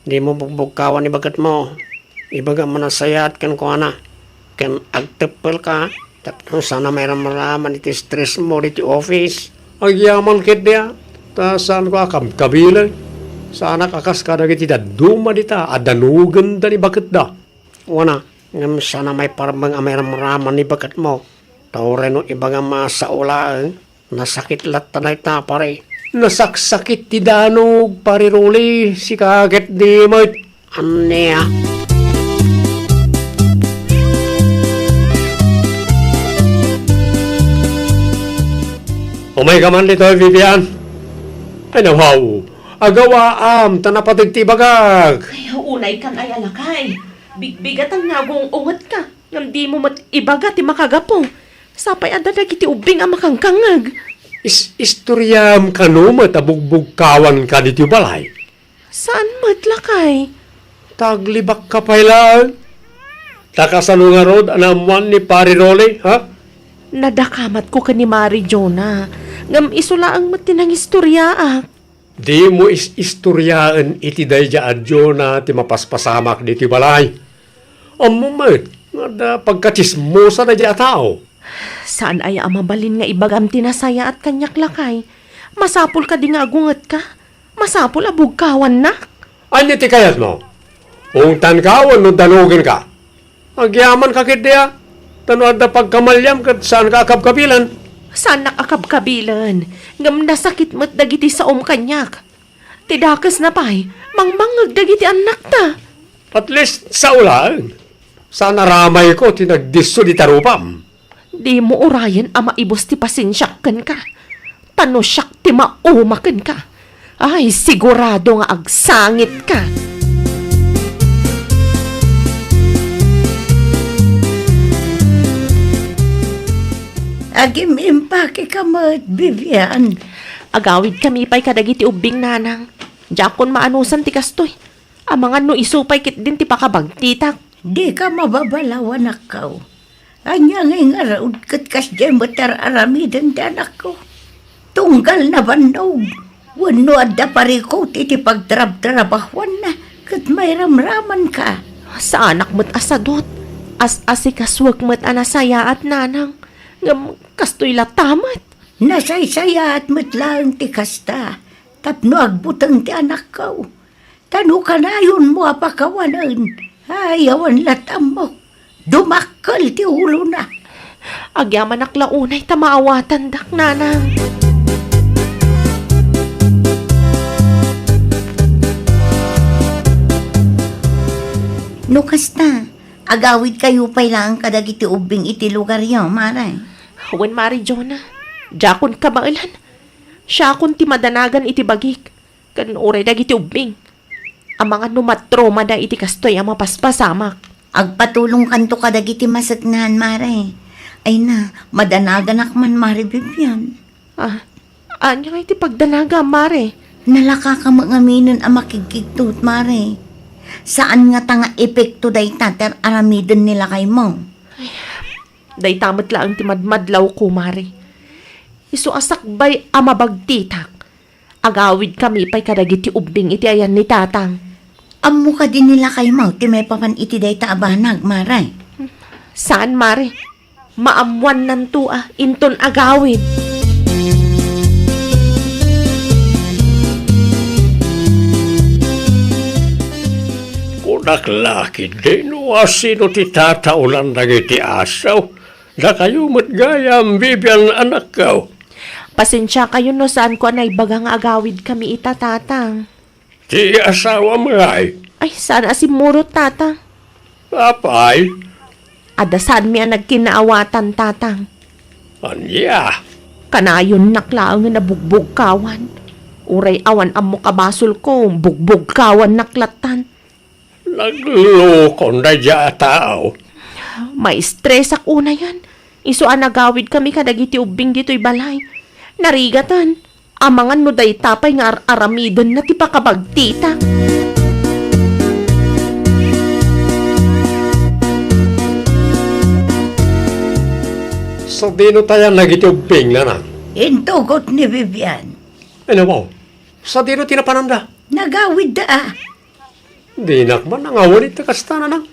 Dimo bugbugkawan ni baketmo. Ibagam a nasayaat kenkuana. Ken agteppelka tapno saanna mairamraman iti stressmo ditoy office. Agyaman ketdi a, ta saanko a kabkabilen. Saanak a kas kadagiti dadduma dita a danogenda ni baketda. Wen a, ngem saanna maiparmeng a mairamraman ni baketmo. Ta uray no ibagam a sao laeng, nasakit latta dayta, pare. Nasaksakit ti danog, Pare Rolly, sika ket di met. Ania? Umayka man ditoy, Vivian. Ay, nawaw. Agawaam, ta napateg ti ibagak. Ay, unaykan aya, lakay. Bigbigatan nga agung-ungetka. Ngem dimo met ibaga ti makagapu. Sapay adda dagiti ubbing a makangkangngeg. Is-, istoriam kano met a bugbugkawanka ditoy balay? Saan met, lakay. Ta aglibakka pay laeng. Ta kasano ngarud a naammoan ni Pare Rolly, ha? Nadakamatko ken ni Mari Jonah, ngem isu laeng met ti nangistoriaak. Dimo is-istoriaen iti daydiay a Jonah ti mapaspasamak ditoy balay. Ammom met nga adda pagkatsismosa daydiay a tao. Saan aya a mabalin nga ibagam ti nasayaat kaniak, lakay? Masapul kadi nga agungetka? Masapul a bugkawannak? Ania ti kayatmo? Ungtanka wenno danogenka? Agyamanka ketdi a, ta no adda pagkamaliam ket saanka a kabkabilen. Saannak a kabkabilen, ngem nasakit met dagiti saom kaniak. Ti dakesna pay, mangmangngeg dagiti annakta. At least, sao laeng. Saan a ramayko ti nagdisso dita rupam. Dimo urayen a maibus ti pasensiak kenka. Ta no siak ti mauma kenka, ay, sigurado nga agsangitka. Agim-impakeka met, Vivian. Agawidkami pay kadagiti ubbing, nanang. Diakon maanusan ti kastoy. Amangan no isu pay ketdin ti pakabagtitak. Dika mababalaw, anakko. Ania ngay ngarud ket kasdiay met ar-aramiden ti anakko? Tunggal nabannog wenno adda parikot iti pagtrabtrabahuanna ket mairamramanka. Saanak met a sadut. As-asikasuek met a nasayaat, nanang. Ngem kastoy latta met. Nasaysayaat met laeng ti kasta tapno agbuteng ti anakko. Ta no kanayonmo a pakawanen, ay, awan la't ammok. Dumakkel ti ulona. Agyamanak la unay ta maawatandak, nanang. No kasta, agawidkayo pay laeng kadagiti ubbing iti lugaryo, Mare. Wen, Mare Jonah. Diakon kabaelan. Siakon ti madanagan iti bagik, ken uray dagiti ubbing. Amangan no matromada iti kastoy a mapaspasamak. Agpatulongkanto kadagiti maseknan, Mare. Ay na, madanaganak man, Mare Vivian. Ah, ania nga iti pagdanaga, Mare? Nalakaka met ngaminen a makigkigtot, Mare. Saan ngata nga epekto dayta ti ar-aramiden ni lakaymo. Dayta met laeng ti madmadlawko, Mare. Isu a sakbay a mabagtitak, agawidkami pay kadagiti ubbing iti ayan ni Tatang. Ammo kadi ni lakaymo ti maipapan iti dayta a banag, Mare? Saan, Mare. Maammuannanto a inton agawid. Kunak la ketdi no asino ti tataolan dagiti aso. Dakayo met gayam, Vivian, anakko. Pasensiakayon no saanko a naibaga nga agawidkami ita, Tatang. Ti asawam ngay? Ay, saan a simmurot, Tatang. Apay? Adda saanmi a nagkinaawatan, Tatang. Ania? Kanayonnak laengen a bugbugkawan. Uray awan ammo kabasolko, bugbugkawannak lattan. Naglukon daydiay a tao. Maistresak unayen. Isu a nagawidkami kadagiti ubbing ditoy balay. Narigaten. Amangan no dayta pay nga ar-aramidenna ti pakabagtita. Sadino tayan dagiti ubbing, Nanang? Intugot ni Vivian. Ano mo? Sadino ti napananda? Nagawidda a. Dinak man nangawan iti kasta, Nanang.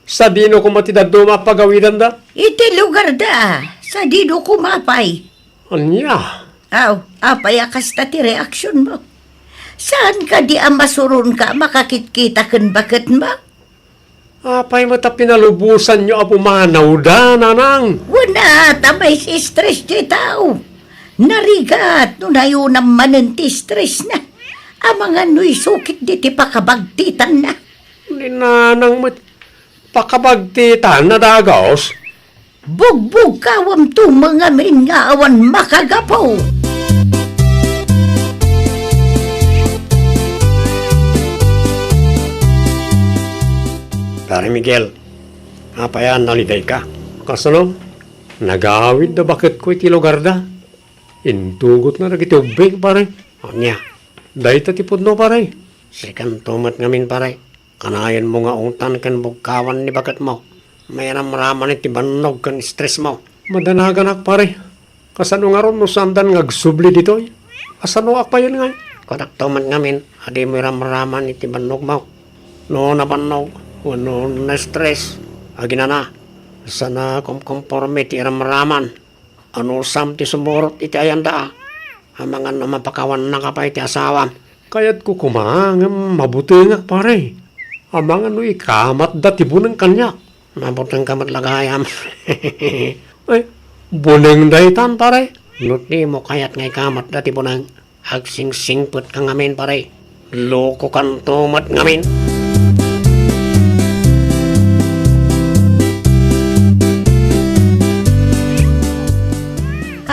Sadino koma ti dadduma a pagawidanda? Iti lugarda a. Sadino koma pay? Ania? Aw, apay a kasta ti reaksionmo? Saan kadi a masuronka a makakitkita ken baketmo? Apay met a pinalubosanyo a pumanawda, Nanang? Wen a, ta maistress ti tao. Narigat no nayonam manen ti stressna. Amangan no isu ketdi ti pakabagtitanna. Ni Nanang met pakabagtitanna, dagus. Bugbugkawamto met ngamin nga awan makagapu. Pare Miguel, apay a nalidayka? Kasano? Nagawidda baketko iti lugarda. Intugotna dagiti ubbing, pare. Ania? Dayta ti pudno, pare. Sikanto met ngamin, pare. Kanayanmo nga ungtan ken bugkawan ni baketmo. Mairamraman iti bannog ken stressmo. Madanaganak, pare. Kasano ngarud no saandan nga agsubli ditoy? Kasanoak payen ngay? Kunakto met ngamin a dimo iramraman iti bannogmo. No nabannog wenno na-stress, aginana, saan a kumkomporme ti iramraman. Anusam ti sumurot iti ayanda a? Amangan no mapakawannaka pay ti asawam. Kayatko koma ngem mabutengak, pare. Amangan no ikamatda ti buneng kaniak. Mabutengka met la gayam. Ay, buneng daytan, pare. No dimo kayat nga ikamatda ti buneng, agsingsingpetka ngamin, pare. Lokokanto met ngamin.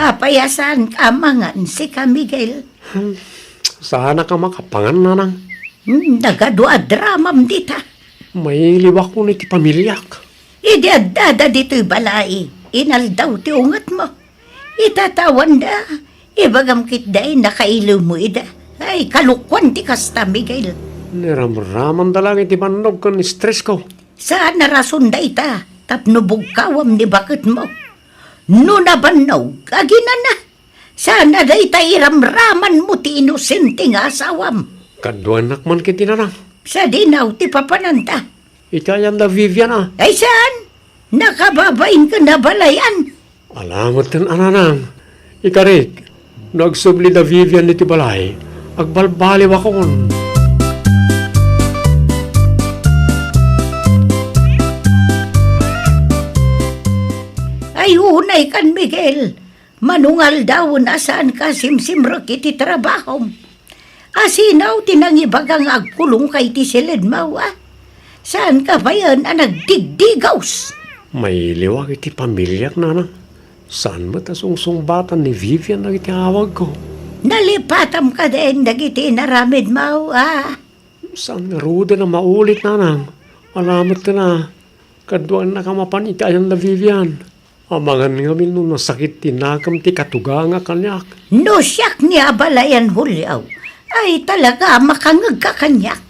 Apay a saanka a mangan, sika, Miguel? Hmm, saanak a makapangan, Nanang. Hmm, nagadu a dramam dita. Mailiwakon iti pamiliak. Idi addada ditoy balay, inaldaw ti ungetmo. Itatawanda, ibagam ketdi a nakailewmo ida. Ay, kalokuan ti kasta, Miguel. Niramramanda laeng iti bannog ken stressko. Saan a rason dayta tapno bugkawam ni baketmo. No nabannog, aginana. Saan a dayta iramramanmo ti inosente nga asawam. Kaduanak man ketdi, Nanang. Sadino ti papananta? Iti ayanda Vivian a. Ay saan? Nakababain ken nabalayan. Ala metten a, Nanang. Ikarik, no agsubli da Vivian iti balay, agbalbaliwakon. Ay, unaykan, Miguel. Mano nga aldawen a saanka a simsimrek iti trabahom? Asino ti nangibaga nga agkulongka iti siledmo, a? Saanka payen a nagdigdigaws? Mailiwak iti pamiliak, Nanang. Saan met a sungsungbatan ni Vivian dagiti awagko? Nalipatam kadi dagiti inaramidmo, a? Saan ngaruden a maulit, nanang. Ala met ken a, kaduanak a mapan iti ayan da Vivian. Amangan ngamin no nasakit ti nakem ti katuganga kaniak. No siak ni abalayan, Julio, ay talaga a makangegka kaniak.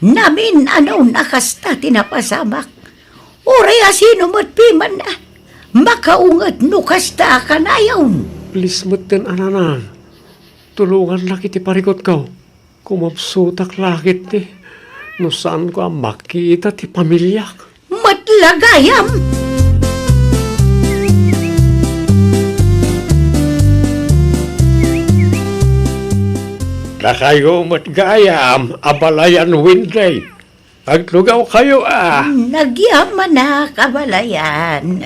Namin-anon a kasta ti napasamak. Uray a sino met piman a makaunget no kasta a kanayon. Please met ken a, nanang. Tulongannak iti parikutko. Kumapsutak la ketdi no saanko a makita ti pamiliak. Met la gayam! Dakayo met gayam, abalayan Windy. Agtugawkayo a. Nagyamanak, abalayan.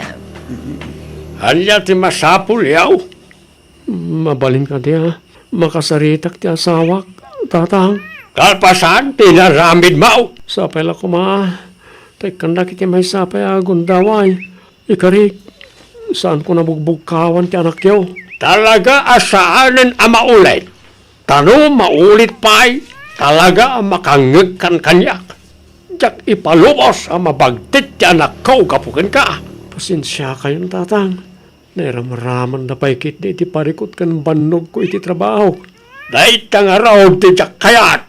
Ania ti masapulyo? Mabalin kadi a makasaritak ti asawak, tatang? Kalpasan ti inaramidmo. Sapay la koma, ta ikkannak iti maysa pay a gundaway. Ikarik, saanko a mabugbugkawan ti anakyo. Talaga a saanen a maulit. Ta no maulit pay, talaga a makangngegkan kaniak. Diak ipalubos a mabagtit ti anakko gapu kenka. Pasensiakayon, tatang. Nairamramanda pay ketdi iti parikut ken bannogko iti trabaho. Dayta ngarud ti diak kayat.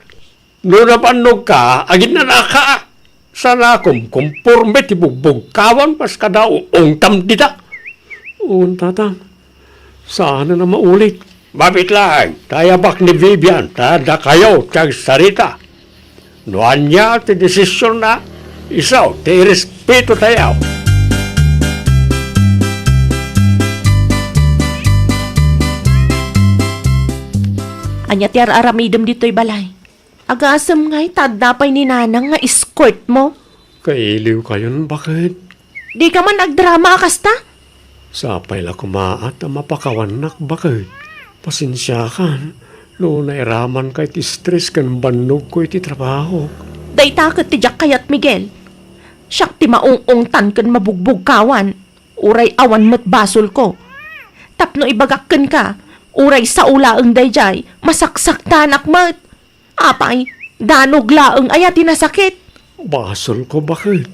No nabannogka, aginnanaka. Saan a kumkumporme ti bugbugkawan kas kada uungtam dita. Wen, tatang. Saanen a maulit. Mabiit laeng, ta ayabak ni Vivian, ta dakayo ti agsarita. No ania ti desisionna, isu ti irespeto tayo. Ania ti ar-aramidem ditoy balay? Agasem ngay ta adda pay ni Nanang nga escort mo. Kailiwkayon, baket. Dika man agdrama a kasta? Sapay la koma a ta mapakawannak, baket. Pasensiakan no nairamanka iti stress ken bannogko iti trabaho. Dayta ket ti diak kayat, Miguel. Siak ti maung-ungtan ken mabugbugkawan. Uray awan met basolko. Tapno ibagak kenka, uray sao laeng daydiay, masaksaktanak met. Apay, danog laeng aya ti nasakit? Basolko, baket.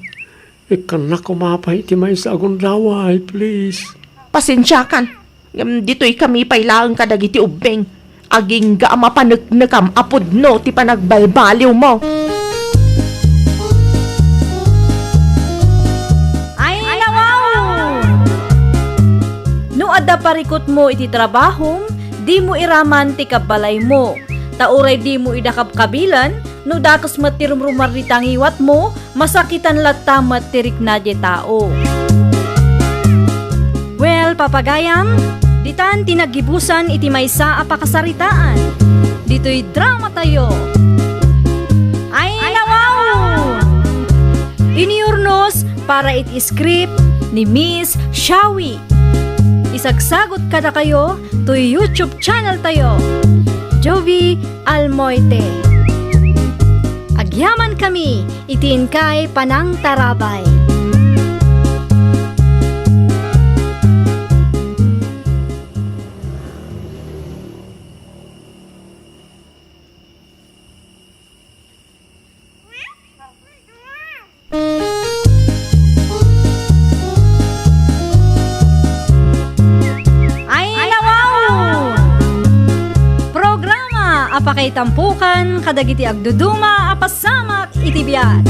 Ikkannak koma pay iti maysa a gundaway, please. Pasensiakan. Ngem ditoy kami pay laeng kadagiti ubbing. Agingga a mapaneknekam a pudno ti panagbalbaliwmo. Ay, nawaw! No adda parikutmo iti trabahom, dimo iraman ti kabbalaymo. Ta uray dimo ida kabkabilan, no dakes met ti rumrumardi ti ngiwatmo, masakitan latta met ti rikna diay tao. Well, papagayam, ditan ti naggibusan iti maysa a pakasaritaan. Ditoy drama tayo. Ay, nawaw! Iniurnos para iti script ni Miss Shawi. Isagsagot kadakayo toy YouTube channel tayo, Jovi Almoite. Agyaman kami iti inkay panangtarabay. Ay, nawaw! Programa a pakaitampokan kadagiti agduduma a pasamak iti biag.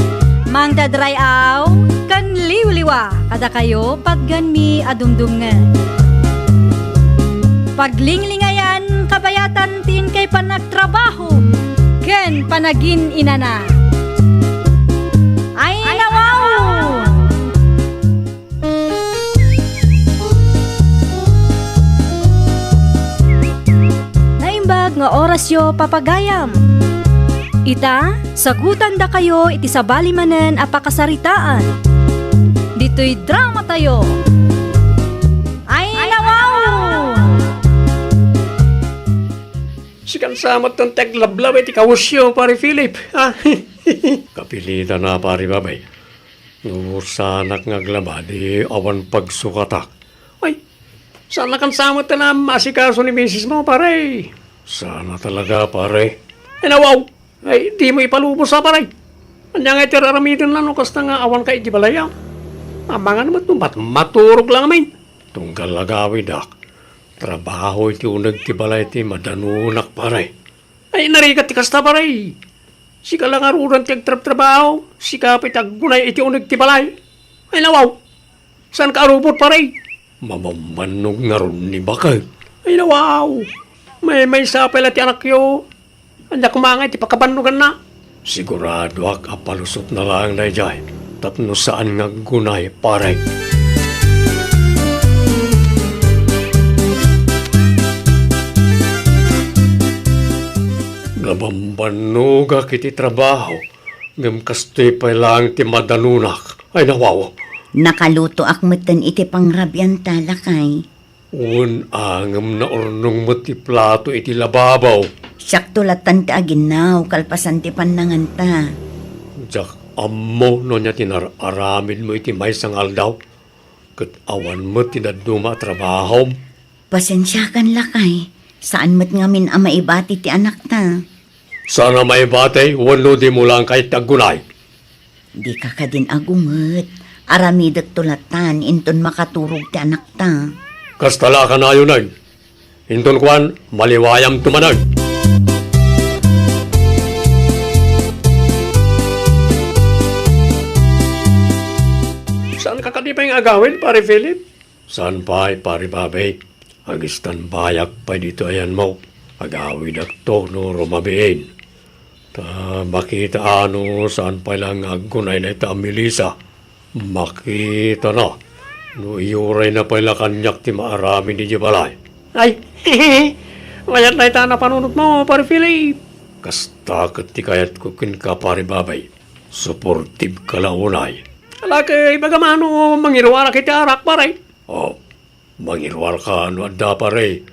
Mangted ray-aw ken liwliwa kadakayo patgenmi a dumdumngeg. Paglinglingayan kabayatan ti inkay panagtrabaho ken panagin-inana. Ay, nawaw! Naimbag nga orasyo, papagayam. Ita, sagutandakayo iti sabali manen a pakasaritaan. Ditoy drama tayo. Ay, nawaw! Sikan sa met ti aglablabay ti kawesyo, Pare Philip, ha? Kapilitan a, Pare Babay. No sanak nga aglaba, di awan pagsukatak. Ay, Saan a kansa met a maasikaso ni misis mo, pare? Saan a talaga, pare. Ay, nawaw! Ay, dimo ipalubos a, pare. Ania ngay ti ar-aramiden na no kasta nga awan ka iti balay, a? Amangan met no mat-, maturog lang amin. Tunggal agawidak, trabaho iti uneg ti balay ti madanunak, pare. Ay, narigat ti kasta, pare. Sika la ngaruden ti agtrabtrabaho, sika pay ti aggunay iti uneg ti balay. Ay, nawaw! Saan ka arubot, pare? Mabambannog ngarud ni baket. Ay, nawaw! Maymaysa pay la ti anakyo. Ania koma ngay ti pakabannoganna? Siguradoak a palusotna laeng daydiay tapno saan nga aggunay, pare. Nabambannogak iti trabaho, ngem kastoy pay laeng ti madanunak. Ay, nawaw! Nakalutoak metten iti pangrabianta, lakay. Wen, a, ngem naurnong met ti plato iti lababo. Siakto lattan ti aginnaw kalpasan ti pannanganta. Diak ammo no ania ti nar-aramidmo iti maysa nga aldaw, ket awan met ti dadduma a trabahom. Pasensiakan, lakay. Saan met ngamin a maibati ti anakta. Saan a maibati wenno dimo laeng kayat ti aggunay? Dika kadin agunget. Aramidekto lattan inton makaturog ti anakta. Kasta la kanayon, ay. Inton kuan, maliwayamto manen. Saan ka kadi pay nga agawid, Pare Philip? Saan pay, Pare Bobby? Agistanbayak pay ditoy ayanmo. Agawidakto no rumabiin. Ta makita a no saan pay la nga aggunay dayta a Melissa. Makita na no iyurayna pay la kaniak ti maaramid idiay balay. Ay, mayat dayta a napanunotmo, Pare Philip. Kasta ket ti kayatko kenka, Pare Bobby. Supportive ka la unay. Ala, ket ibagam a no mangiruarak iti arak, pare. Oh, mangiruarka no adda, pare.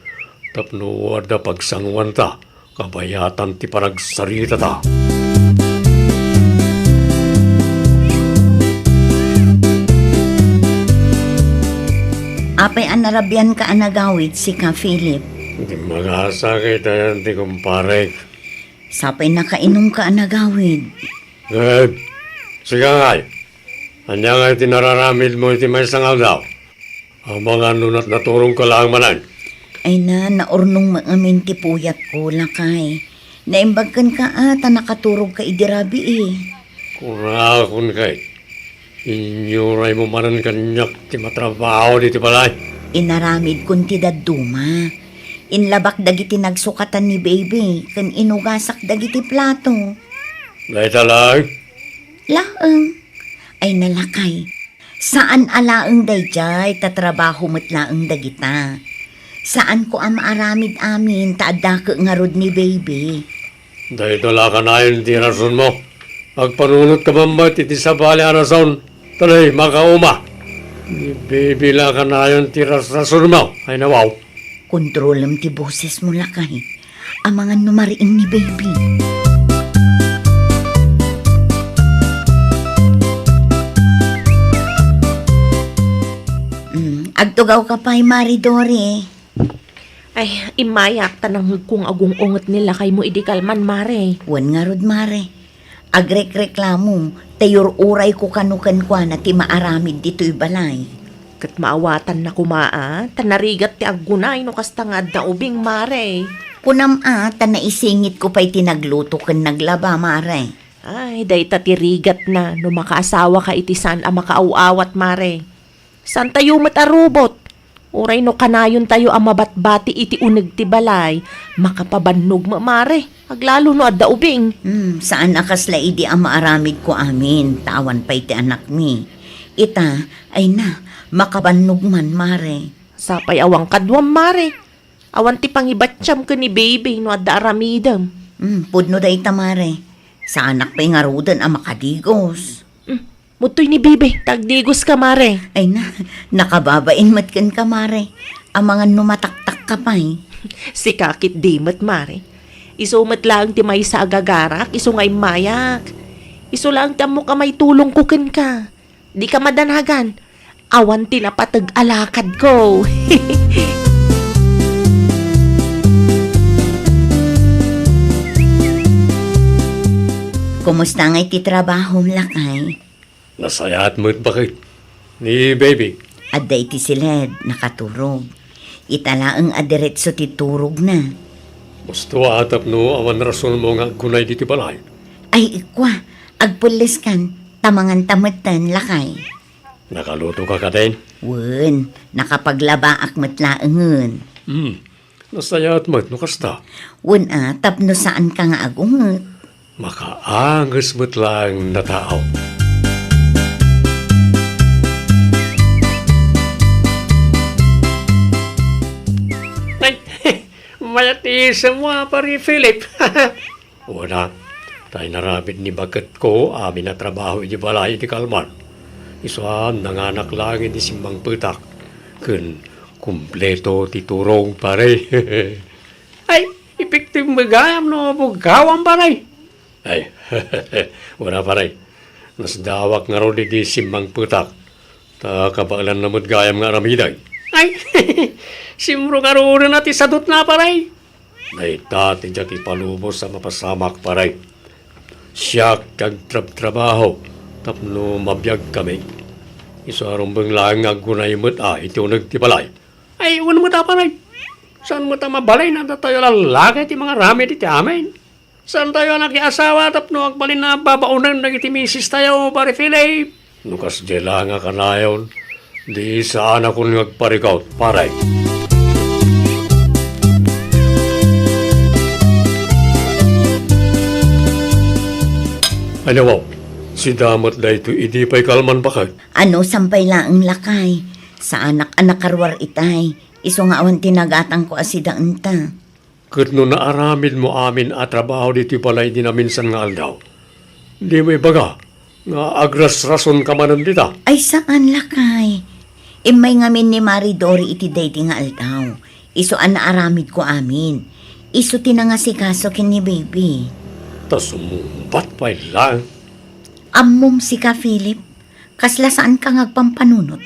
Tapno adda pagsanguanta, kabayatan ti panagsaritata. Apay a narabianka a nagawid, sika, Philip? Di magasakit ayan ti kumparek. Sapay nakainumka a nagawid. Eh, sika ngay. Ania ngay ti nararamidmo iti maysa nga aldaw? Amangan no nat-, naturogka laeng manen. Ay na, naurnong met ngamin ti puyatko, lakay. Naimbag kenka a ta nakaturogka idi rabii. Kunakon kay, inyuraymo manen kaniak ti matrabaho ditoy balay. Inaramidkon ti dadduma. Inlabak dagiti nagsukatan ni Baby ken inugasak dagiti plato. Dayta laeng? Laeng. Ay na, lakay. Saan a laeng daydiay, ta trabaho met laeng dagita. Saanko a maaramid amin ta adda ket ngarud ni Baby. Dayta la kanayon ti rasonmo. Agpanunotka met iti sabali a rason. Tuloy, makauma. Ni Baby la kanayon ti rasrasonmo. Ay, nawaw. Kontrolem ti bosesmo, lakay. Amangan no mariing ni Baby. Mm, agtugawka pay, Mari Dori. Ay, immayak, ta nangngegko nga agung-unget ni lakaymo idi kalman, Mare. Wen ngarud, Mare. Agrekreklamo, ta iyur-urayko kano kenkuana ti maaramid ditoy balay. Ket maawatanna koma a, ta narigat ti aggunay no kasta nga adda ubing, Mare. Kunam a, ta naisingitko pay ti nagluto ken naglaba, Mare. Ay, dayta ti rigatna no makaasawaka iti saan a makaaw-awat, Mare. Saantayo met a rubot. Uray no kanayontayo a mabatbati iti uneg ti balay, makapabannog met, Mare. Aglalo no adda ubing. Hmm, saan a kasla idi a maaramidko amin, ta awan pay ti anakmi. Ita, ay na, makabannog man, Mare. Sapay awan kaduam, Mare. Awan ti pangibattiam ken ni Baby no adda aramidem. Hmm, pudno dayta, Mare. Saanak pay ngaruden a makadigos. Hmm, Mudtoy ni Baby, ta agdigoska, Mare. Ay na, nakababain met kenka, Mare. Amangan no mataktakka pay. Sika ketdi met, Mare. Isu met laeng ti maysa a gagarak, isu nga immayak. Isu laeng ti ammok a maitulongko kenka. Dika madanagan. Awan ti napateg a lakadko. Kumusta ngay ti trabahom, lakay? Nasayaat met, baket. Ni baby? Adda iti siled, nakaturog. Ita laeng a diretso ti turogna. Gusto a tapno awan rasonmo nga aggunay ditoy balay. Ay, ikwa, agpelleskan, ta manganta metten, lakay. Nakalutoka kadin? Wen, nakapaglabaak met laengen. Hmm, nasayaat met no kasta. Wen a, tapno saanka nga agunget. Makaanges met laeng a tao. Ay, mayat ti isem mo, Pare Philip. Wen a, ta inaramid ni baketko amin a trabaho iti balay iti kalman. Isu a nanganak laeng iti simmangpetak ken kumpleto ti turog, pare. Ay, epektibo gayam no bugawam, pare. Ay, wen a, pare. Nasdawak ngarud iti simmangpetak. Ta kabaelanna met gayam nga aramiden. Ay, simro ngaruden a ti sadutna, pare. Dayta ti diak ipalubos a mapasamak, pare. Siak ti agtrabtrabaho tapno mabiagkami. Isu a rumbeng laeng nga aggunay met a iti uneg ti balay. Ay, wen met a, pare. Saan met a mabalin a datayo a lallaki ti mangaramid iti amin? Saantayo a nakiasawa tapno agbalin a babaonen dagiti misistayo, Pare Philip? No kasdiay laeng a kanayon, di saanakon nga agparikut, pare. Ania, wow, sida met daytoy idi pay kalman, baket? Anusan pay laeng, lakay? Saanak a nakaruar itay, isu nga awan ti nagatangko a sida enta. Ket no naaramidmo amin a trabaho ditoy balay idi naminsan nga aldaw, dimo ibaga nga agrasrasonka manen dita? Ay, saan, lakay. Immay ngamin ni Mari Dori iti daydi nga aldaw. Isu a naaramidko amin. Isu ti nangasikaso ken ni baby. Ta sumungbat pay laeng. Ammom sika, Philip. Kasla saanka nga agpampanunot.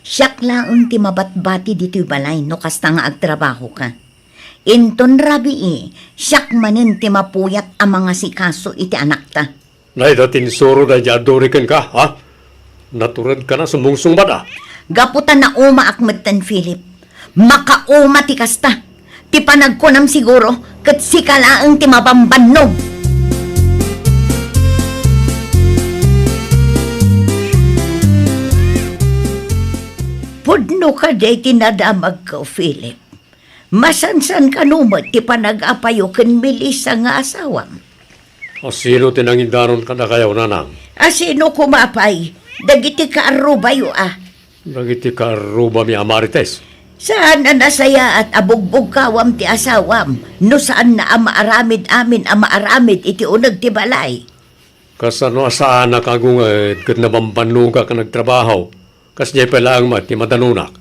Siak laeng ti mabatbati ditoy balay no kasta nga agtrabahoka. Inton rabii, siak manen ti mapuyat a mangasikaso iti anakta. Dayta ti insuro daydi a Dori kenka, ha? Naturedkan a sumungsungbat, a? Gapu ta naumaak metten, Philip. Makauma ti kasta. Ti panagkunam siguro, ket sika laeng ti mabambannog. Pudno kadi ti nadamagko, Philip. Masansan kano met ti panag-apayo ken Melissa nga asawam? A sino ti nangidanon kadakayo, nanang? A sino koma pay? Dagiti kaarrubayo a. Dagiti kaarrubami a Marites? Saan a nasayaat a bugbugkawam ti asawam no saanna a maaramid amin a maaramid iti uneg ti balay? Kasano a saanak a gunget ket nabambannogak a nagtrabaho? Kasdiay pay laeng met ti madanonak.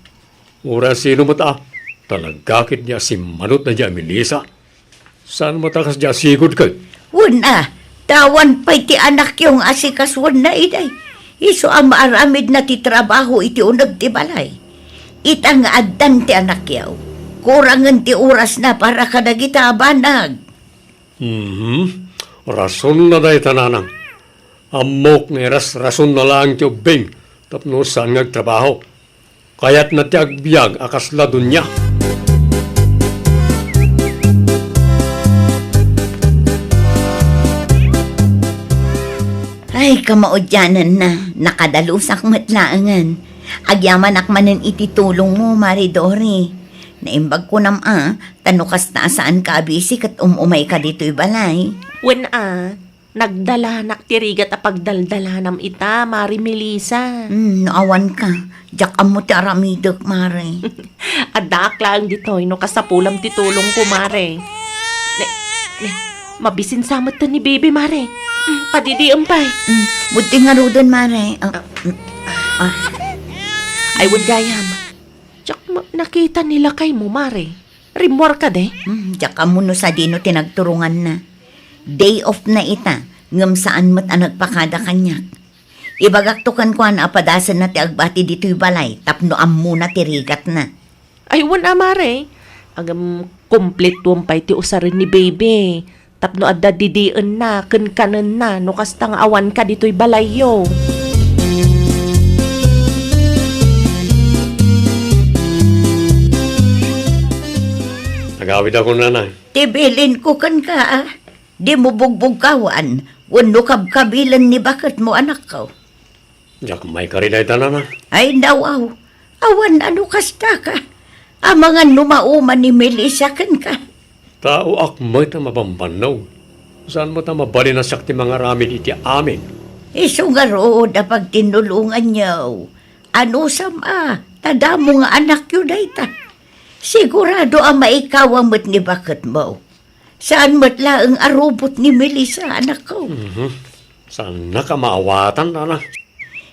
Uray a sino met a, talaga ketdi a simmanot daydi a Melissa. Saan met a kasdi a sigud ket? Wen a, ta awan pay ti anakyo nga asikasuenna idiay. Isu a maaramidna ti trabaho iti uneg ti balay. Ita nga addan ti anakyo, kurangen ti orasna para kadagita a banag. Mhm. Rasonna dayta, nanang. Ammok nga iras-rasonna laeng ti ubbing tapno saan nga agtrabaho. Kayatna ti agbiag a kasla dunia. Ay, kamaudiananna, nakadalusak met laengen. Agyamanak manen iti tulongmo, Mari Dori. Naimbag kunam a, ta no kasta a saanka a bisi ket um-umayka ditoy balay. Wen a, nagdalanak ti rigat a pagdaldalanam ita, Mari Melissa. Hmm, no awanka, diak ammo ti aramidek, Mare. Addaak laeng ditoy no kasapulam ti tulongko, Mare. Ne, ne, mabisinsa metten ni Bibi, Mare. Hmm, padidiem pay. Hmm, budti ngaruden, Mare. Ah, hmm, ah. Ay, wen gayam. Diak ma-, nakita ni lakaymo, Mare. Rimmuar kadi? Hmm, diak ammo no sadino ti nagturonganna. Day off na ita, ngem saan met a nagpakada kaniak. Ibagakto kenkuana a padasenna ti agbati ditoy balay tapno ammona ti rigatna. Ay, wen a, mare. Agam, kompletuem pay ti usaren ni baby. Tapno adda didienna ken kanenna no kasta nga awanka ditoy balayyo. Agawidakon, nanang. Ti bilinko kenka, a, dimo bugbugkawan wenno kabkabilen ni baketmo, anakko. Diak maikari dayta, nanang. Ay, nawaw. Awan a no kastaka. Amangan no mauman ni Melissa kenka. Taoak met a mabambannog. Saan met a mabalin a siak ti mangaramid iti amin. Isu ngarud a pagtinnulonganyo. Anusam a, ta damo nga anakyo dayta. Sigurado a maikawa met ni baketmo. Saan met laeng a rubot ni Melissa, anakko. Mhm. Saannak a maawatan, nanang.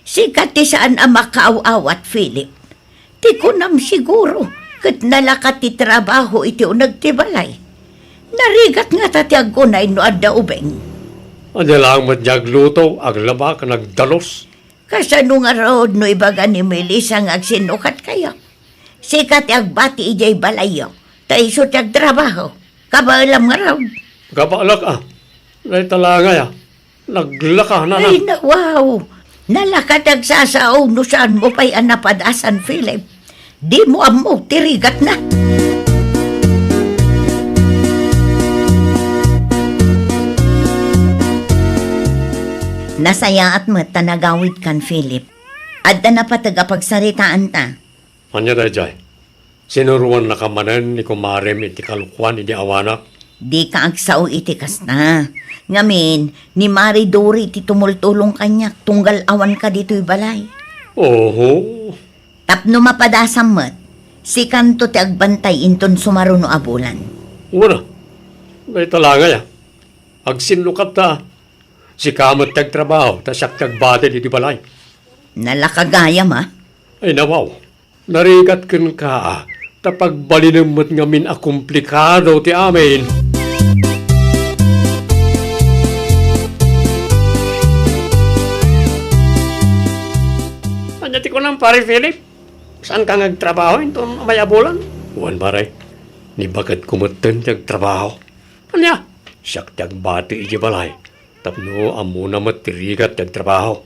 Sika ti saan a makaaw-awat, Philip. Ti kunam siguro, ket nalaka ti trabaho iti uneg ti balay. Narigat ngata ti agkunay no adda ubing. Ania laeng met ti agluto, aglaba, ken agdalus. Kasano ngarud no ibaga ni Melissa nga agsinnukatkayo? Sika ti agbati idiay balayyo, ta isu ti agtrabaho. Kabaelam ngarud. Kabaelak a. Dayta la ngay a. Naglaka, nanang. Ay, nawaw. Nalaka ti agsasao no saanmo pay a napadasan, Philip. Dimo ammo ti rigatna. Nasayaat met ta nagawidkan, Philip. Adda napateg a pagsaritaanta. Ania daydiay? Sinuroannaka manen ni kumarem iti kalokuan idi awanak? Dika agsao iti kasta. Ngamin, ni Mari Dori ti tumultulong kaniak tunggal awanka ditoy balay. Oho. Tapno mapadasam met, sikanto ti agbantay inton sumaruno a bulan. Wen a. Dayta la ngay a. Agsinnukatta. Sika met ti agtrabaho, ta siak ti agbati ditoy balay. Nalaka gayam a. Ay, nawaw. Narigat kenka a, ta pagbalinem met ngamin a komplikado ti amin. Ania ti kunam, Pare Philip? Saanka nga agtrabaho inton umay a bulan? Wen, pare. Ni baketko metten ti agtrabaho. Ania? Siak ti agbati iti balay. Tapno ammona met ti rigat ti agtrabaho.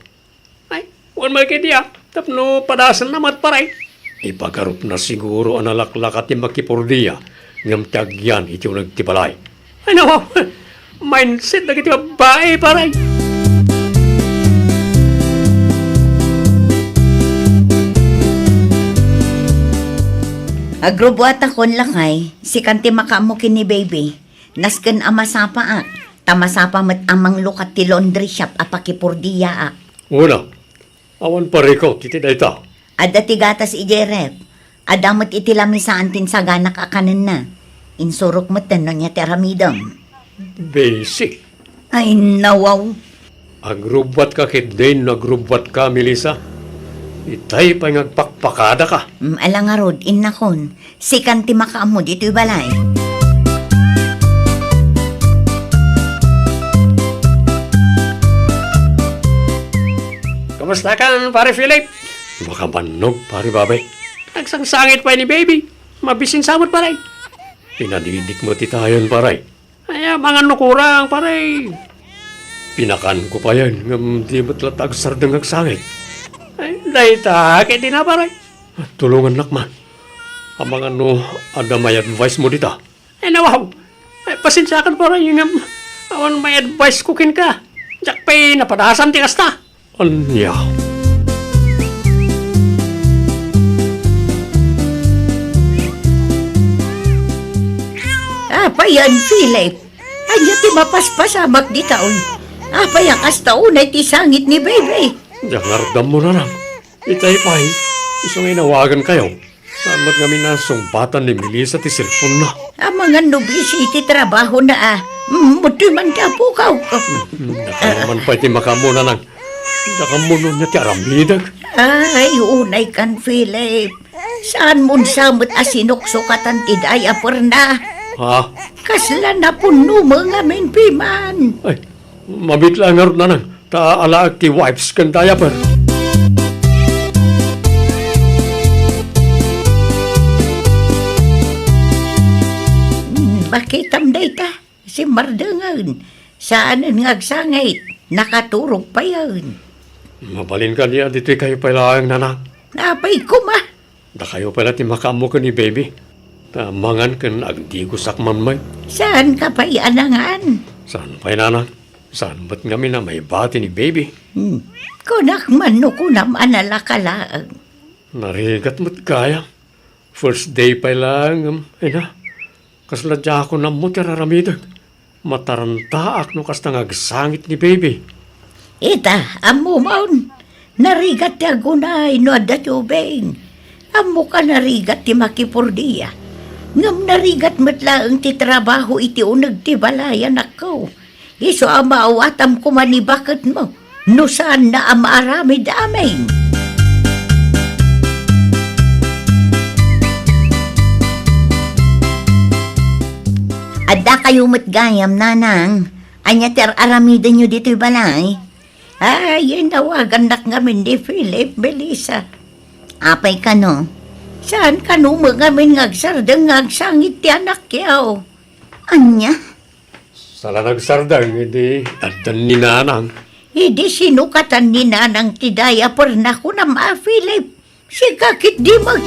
Ay, wen met ketdi a, tapno padasenna met, pare. Ipagarupna siguro a nalaklaka ti makipurdia, ngem ti agyan iti uneg ti balay. Ay, nawaw, mindset dagiti babbai, pare. Agrubbuatakon, lakay, sikan ti makaammo ken ni baby. Nasken a masapaak, ta masapa met a manglukat ti laundry shop a pakipurdiaak. Wen a, awan parikut iti dayta. Adda ti gatas idiay ref. Adda met iti lamisaan ti insaganak a kanenna. Insurok metten no ania ti aramidem. Basic. Ay, nawaw. Agrubbuatka ketdin no agrubbuatka, Melissa. Itay pay nga agpakpakadaka. Mm, ala ngarud, innakon. Sikan ti makaammo ditoy balay. Kumustakan, Pare Philip? Makabannog, Pare Babe. Agsangsangit pay ni baby. Mabisinsa met, pare. Pinadidik met itayon, pare. Ay, amangan no kurang, pare. Pinakanko payen, ngem di met latta agsardeng agsangit. Ay, dayta, ket dina, pare. Tulongannak man. Amangan no adda may advice mo dita. Ay, nawaw. Ay, pasensiakan, pare, ngem awan may advice ko kenka. Diak pay napadasan ti kasta. Ania? Apay a, Philip? Ania ti mapaspasamak dita, oy? Apay a kasta unay ti sangit ni baby? Diak ngarud ammo, nanang. Itay pay, isu nga inawagankayo. Saan met ngamin a sungbatan ni Melissa ti cellphone-na? Amangan no busy iti trabahona a. Mm, ditoy man ti apokaw. Mm, nakayaman pay ti makaammo, nanang. Diak ammo no ania ti aramidek. Ay, unaykan, Philip. Saanmon sa met a sinuksukatan ti diaperna? Ha? Kasla napunno met ngamin piman. Ay, mabitla ngarud, nanang. Ta alaek ti wipes ken diaper. Hmm, makitam dayta, simmardengen. Saanen nga agsangit, nakaturog payen. Mabalin kadi a ditoy kayo pay laeng, Nanang? Apay koma. Dakayo pay la ti makaammo ken ni Baby. Ta mangan ken agdigosak man met. Saanka pay a nangan? Saan pay, Nanang? Saan met ngamin a maibati ni Baby? Hmm. Kunak man no kunam a nalaka laeng. Narigat met gayam. First day pay laeng, em, ina. Kasla diakon ammo ti ar-aramidek. Matarantaak no kasta nga agsangit ni Baby. Ita, ammomon. Narigat ti agunay no adda ti ubing. Ammoka narigat ti makipurdia. Ngem narigat met laeng ti trabaho iti uneg ti balay, anakko. Isu a maawatam koma ni baketmo no saanna a maaramid amin. Adda kayo met gayam, Nanang. Ania ti ar-aramidenyo ditoy balay? Ay, inawagannak ngamin ni Philip, Melissa. Apay kano? Saan kano met ngamin nga agsardeng nga agsangit ti anakyo? Ania? Sala nagsardeng, idi addan ni Nanang. Idi sinukatan ni Nanang ti diaper na kunam a Philip. Sika ketdi met.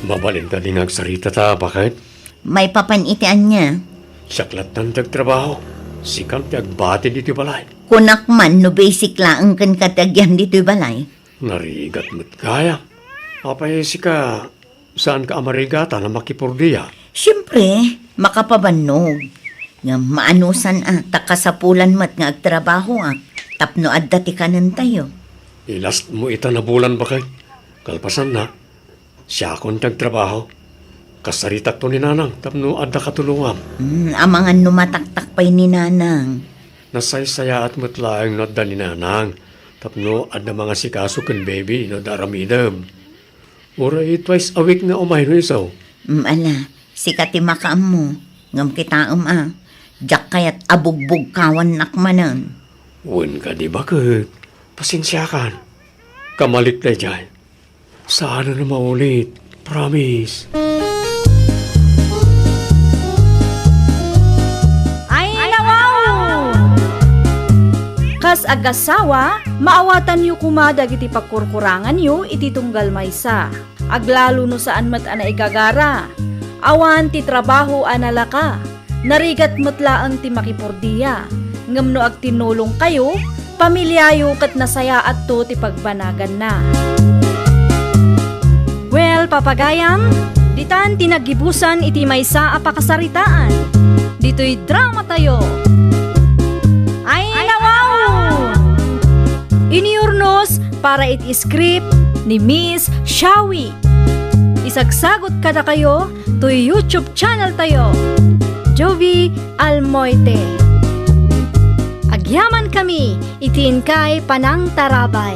Mabalin kadi nga agsarita ta, baket? Maipapan iti ania? Siak lattan ti agtrabaho. Sikan ti agbati ditoy balay. Kunak man no basic laeng kenka ti agyan ditoy balay. Narigat met gayam. Apay sika, saanka a marigatan a makipurdia? Siempre, makapabannog. Ngem maanusan a, ta kasapulan met nga agtrabahoak tapno adda ti kanentayo. Ilastmo ita nabulan, baket. Kalpasanna, siakon ti agtrabaho. Kasaritakto ni Nanang tapno adda katulongam. Hmm, amangan no mataktak pay ni Nanang. Nasaysayaat met laeng no adda ni Nanang tapno adda mangasikaso ken Baby no adda aramidem. Uray twice a week nga umay no isu. Mm, ala, sika ti makaammo, ngem kitaem a, diak kayat a bugbugkawannak manen. Wen kadi, baket, pasensiakan. Kamalik daydiay. Saan a maulit. Promise. Ay, nawaw! Kas agassawa, maawatanyo koma dagiti pagkurkuranganyo iti tunggal maysa. Aglalo no saan met a naigagara. Awan ti trabaho a nalaka. Narigat met laeng ti makipurdia, ngem no agtinnulongkayo, pamiliayo ket nasayaatto ti pagbanaganna. Well, papagayam, ditan ti naggibusan iti maysa a pakasaritaan. Ditoy dramatayo. Ay, nawaw! Iniurnos para iti script ni Miss Shawi. Isagsagot kadakayo toy YouTube channel tayo, Jovie Almoite. Agyamankami iti inkay panangtarabay.